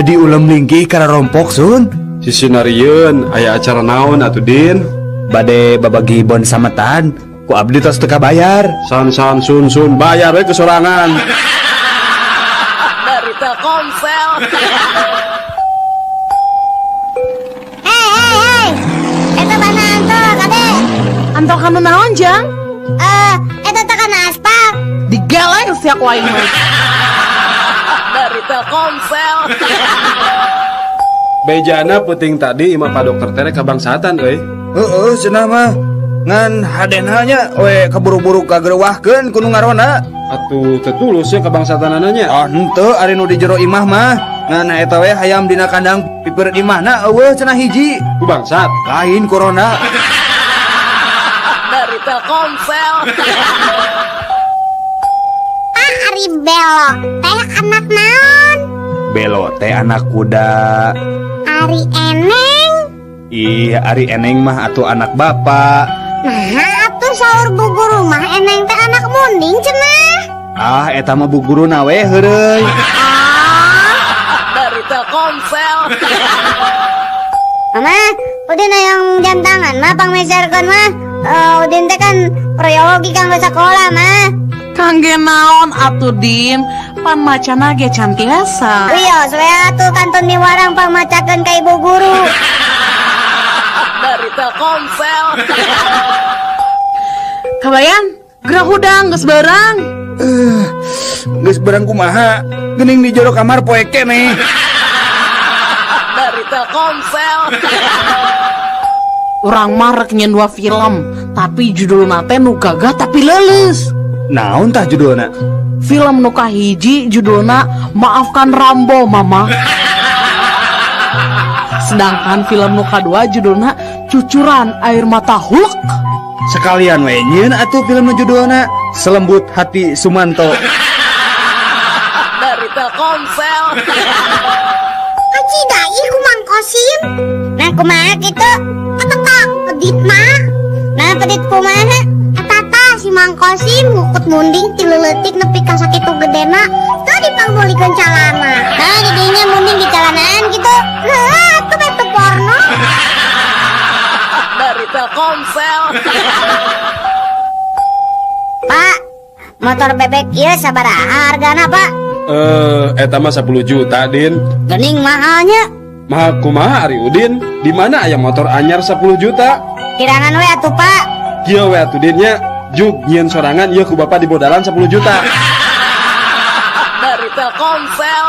Di ulem lingkih kana rompok sun. Sisinarieun aya acara naon atuh Din? Bade babagi bon sametan, ku abdi tos teu kabayar. San san sun sun bayar we kesorangan. Dari Telkomsel. Hei hei hei. Eta mana anto kade? Anto kana naon Jang? Eta teh kana aspal. Digeleng sia ku aing mah. Dari Telkomsel. Bejana peuting tadi imah Pak Dokter tere kabangsatan euy. Heeh, cenah mah. Ngan hadena nya we kaburu-buru kagerewahkeun ku nu ngaronda. Atuh teu tulus ya kabangsatanana nya. Ah henteu ari nu di jero imah mah. Ngan eta we hayam dina kandang pipeureut imahna eueuh cenah hiji. Ku bangsat. Lain corona. Dari Telkomsel. Ah ari Belo teh anak naon? Belo teh anak kuda. Ari Eneng? Ih, ari Eneng mah atuh anak bapak. Nah, atuh saur bu guru mah Eneng teh anak munding cenah. Ah, eta mah bu guruna we heureuy. Ah. Dari Telkomsel. Mama, Udin hayang jam tangan mah pangmeserkeun mah. Udin teh kan proyogi kanggo sakola mah. Kangge naon atuh Din? Pan macana ge can tiasa. Wios we atuh kantun miwarang pangmacakeun ka ibu guru. Dari Telkomsel. Kabayan, gerah hudang geus beurang. Geus berang kumaha geuning di jero kamar poek keneh. Dari Telkomsel. Urang mah rek nyen dua film, tapi judulna teh nu gagah tapi leuleus. Naon tah judulna? Film nu kahiji judulna Maafkan Rambo Mama. Sedangkan film nu kadua judulna Cucuran Air Mata Hulk. Sekalian we nyieun atuh film nu judulna Selembut Hati Sumanto. Dari Telkomsel. Kacida ieu ku Mang Kosim. Nah kumaha kitu? Eta tah peditna. Nah pedit kumaha? Eta tah si Mang Kosim ngukut munding ti leuletik nepi ka sakitu gedena teu dipangmeulikeun calana. Nah didinya munding di calanaan kitu. Heuh atuh beh teu porno. Dari Telkomsel. Pak, motor bebek ieu sabaraha hargana, Pak? Eta mah 10 juta, Din. Geuning mahalnya. Mahal kumaha ari Udin? Di mana aya motor anyar 10 juta? Kirangan we atuh, Pak. Kieu we atuh Din nya, jug nyieun sorangan ieu ku bapak dibodalan 10 juta. Dari Telkomsel.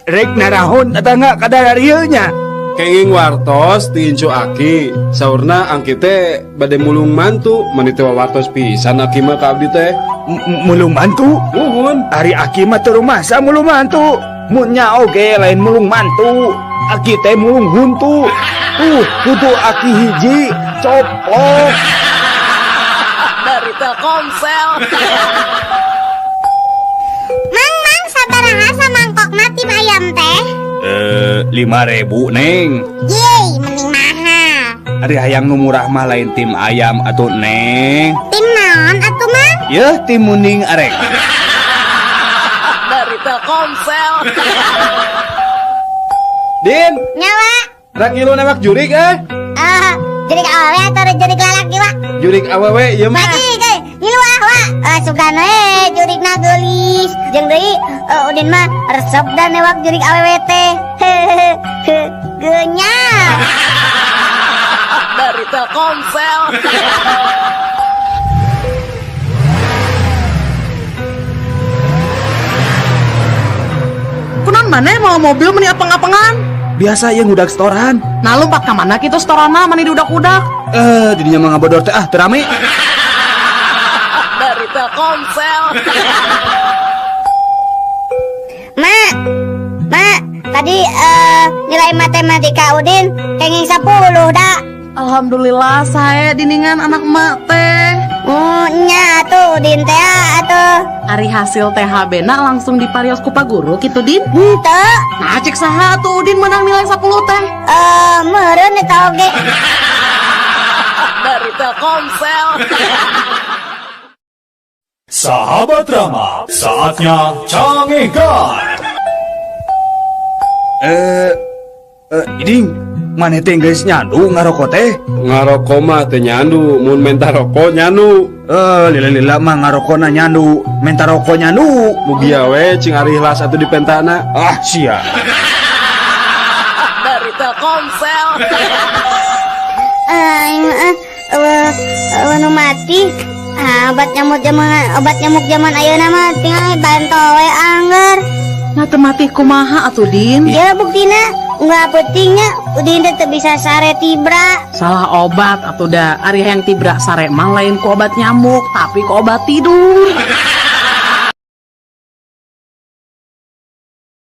Rek narahon atangga kadar ieu nya. Kenging wartos ti incu aki, saurna angki teh bade mulung mantu, meni teu wartos pisan aki mah ka abdi teh. Mulung mantu? Muhun. Ari aki mah teu rumasa mulung mantu. Mun nya oge lain mulung mantu. Aki teh mulung huntu. Tuh, huntu aki hiji coplok. Dari Telkomsel. Mang, mang, sabaraha samangkokna tim ayam teh? 5.000, Neng. Yeay, mending mahal. Ari hayang nu murah mah lain tim ayam atuh, Neng. Tim naon atuh, Mang? Yeuh, tim munding arek. Dari Telkomsel. Din. Nyawa. Rek ngilu newak jurik eh? Jurik awewe atau jurik lalaki, Wak? Jurik awewe ieu mah. Lagi, ge, ngilu ah, Wak. Sugan we jurikna geulis. Jeung deui Udin mah resep da newak jurik awewe teh. Hehehe, geunyal. Dari Telkomsel. Kunaon maneh mau mobil meni apeng-apengan? Biasa ieu ngudak setoran. Nah lompat ka mana kitu setorana mani diudak-udak? Didinya mah ngabodor teh ah teu rame. Dari Telkomsel. Mak, mak, tadi nilai matematika Udin kenging 10 dah. Alhamdulillah saya diningan anak emak teh. Oh nya atuh Udin teh atuh. Ari hasil THB na langsung diparios ku Pak Guru kitu Din. Henteu. Nah cek saha atuh Udin menang nilai 10 teh. Meureun eta oge. Dari Telkomsel. Sahabat Rama, saatnya Cangehgar. Iding, maneh teh geus nyandu ngaroko teh? Ngaroko mah teu nyandu, mun menta roko nyandu. Lila-lila mah ngarokona nyandu, menta roko nyandu. Mugia we cing ari ikhlas atuh dipentana. Ah, sia. Dari Telkomsel. Nu mati. Ah, obat nyamuk zaman ayeuna mah tinggal banto we angger. Nah teu mati kumaha atuh Din? Ya buktina nggak pentingnya Udin teh teu bisa sare tibra. Salah obat atuh da. Ari hayang tibra sare mah lain ku obat nyamuk tapi ku obat tidur.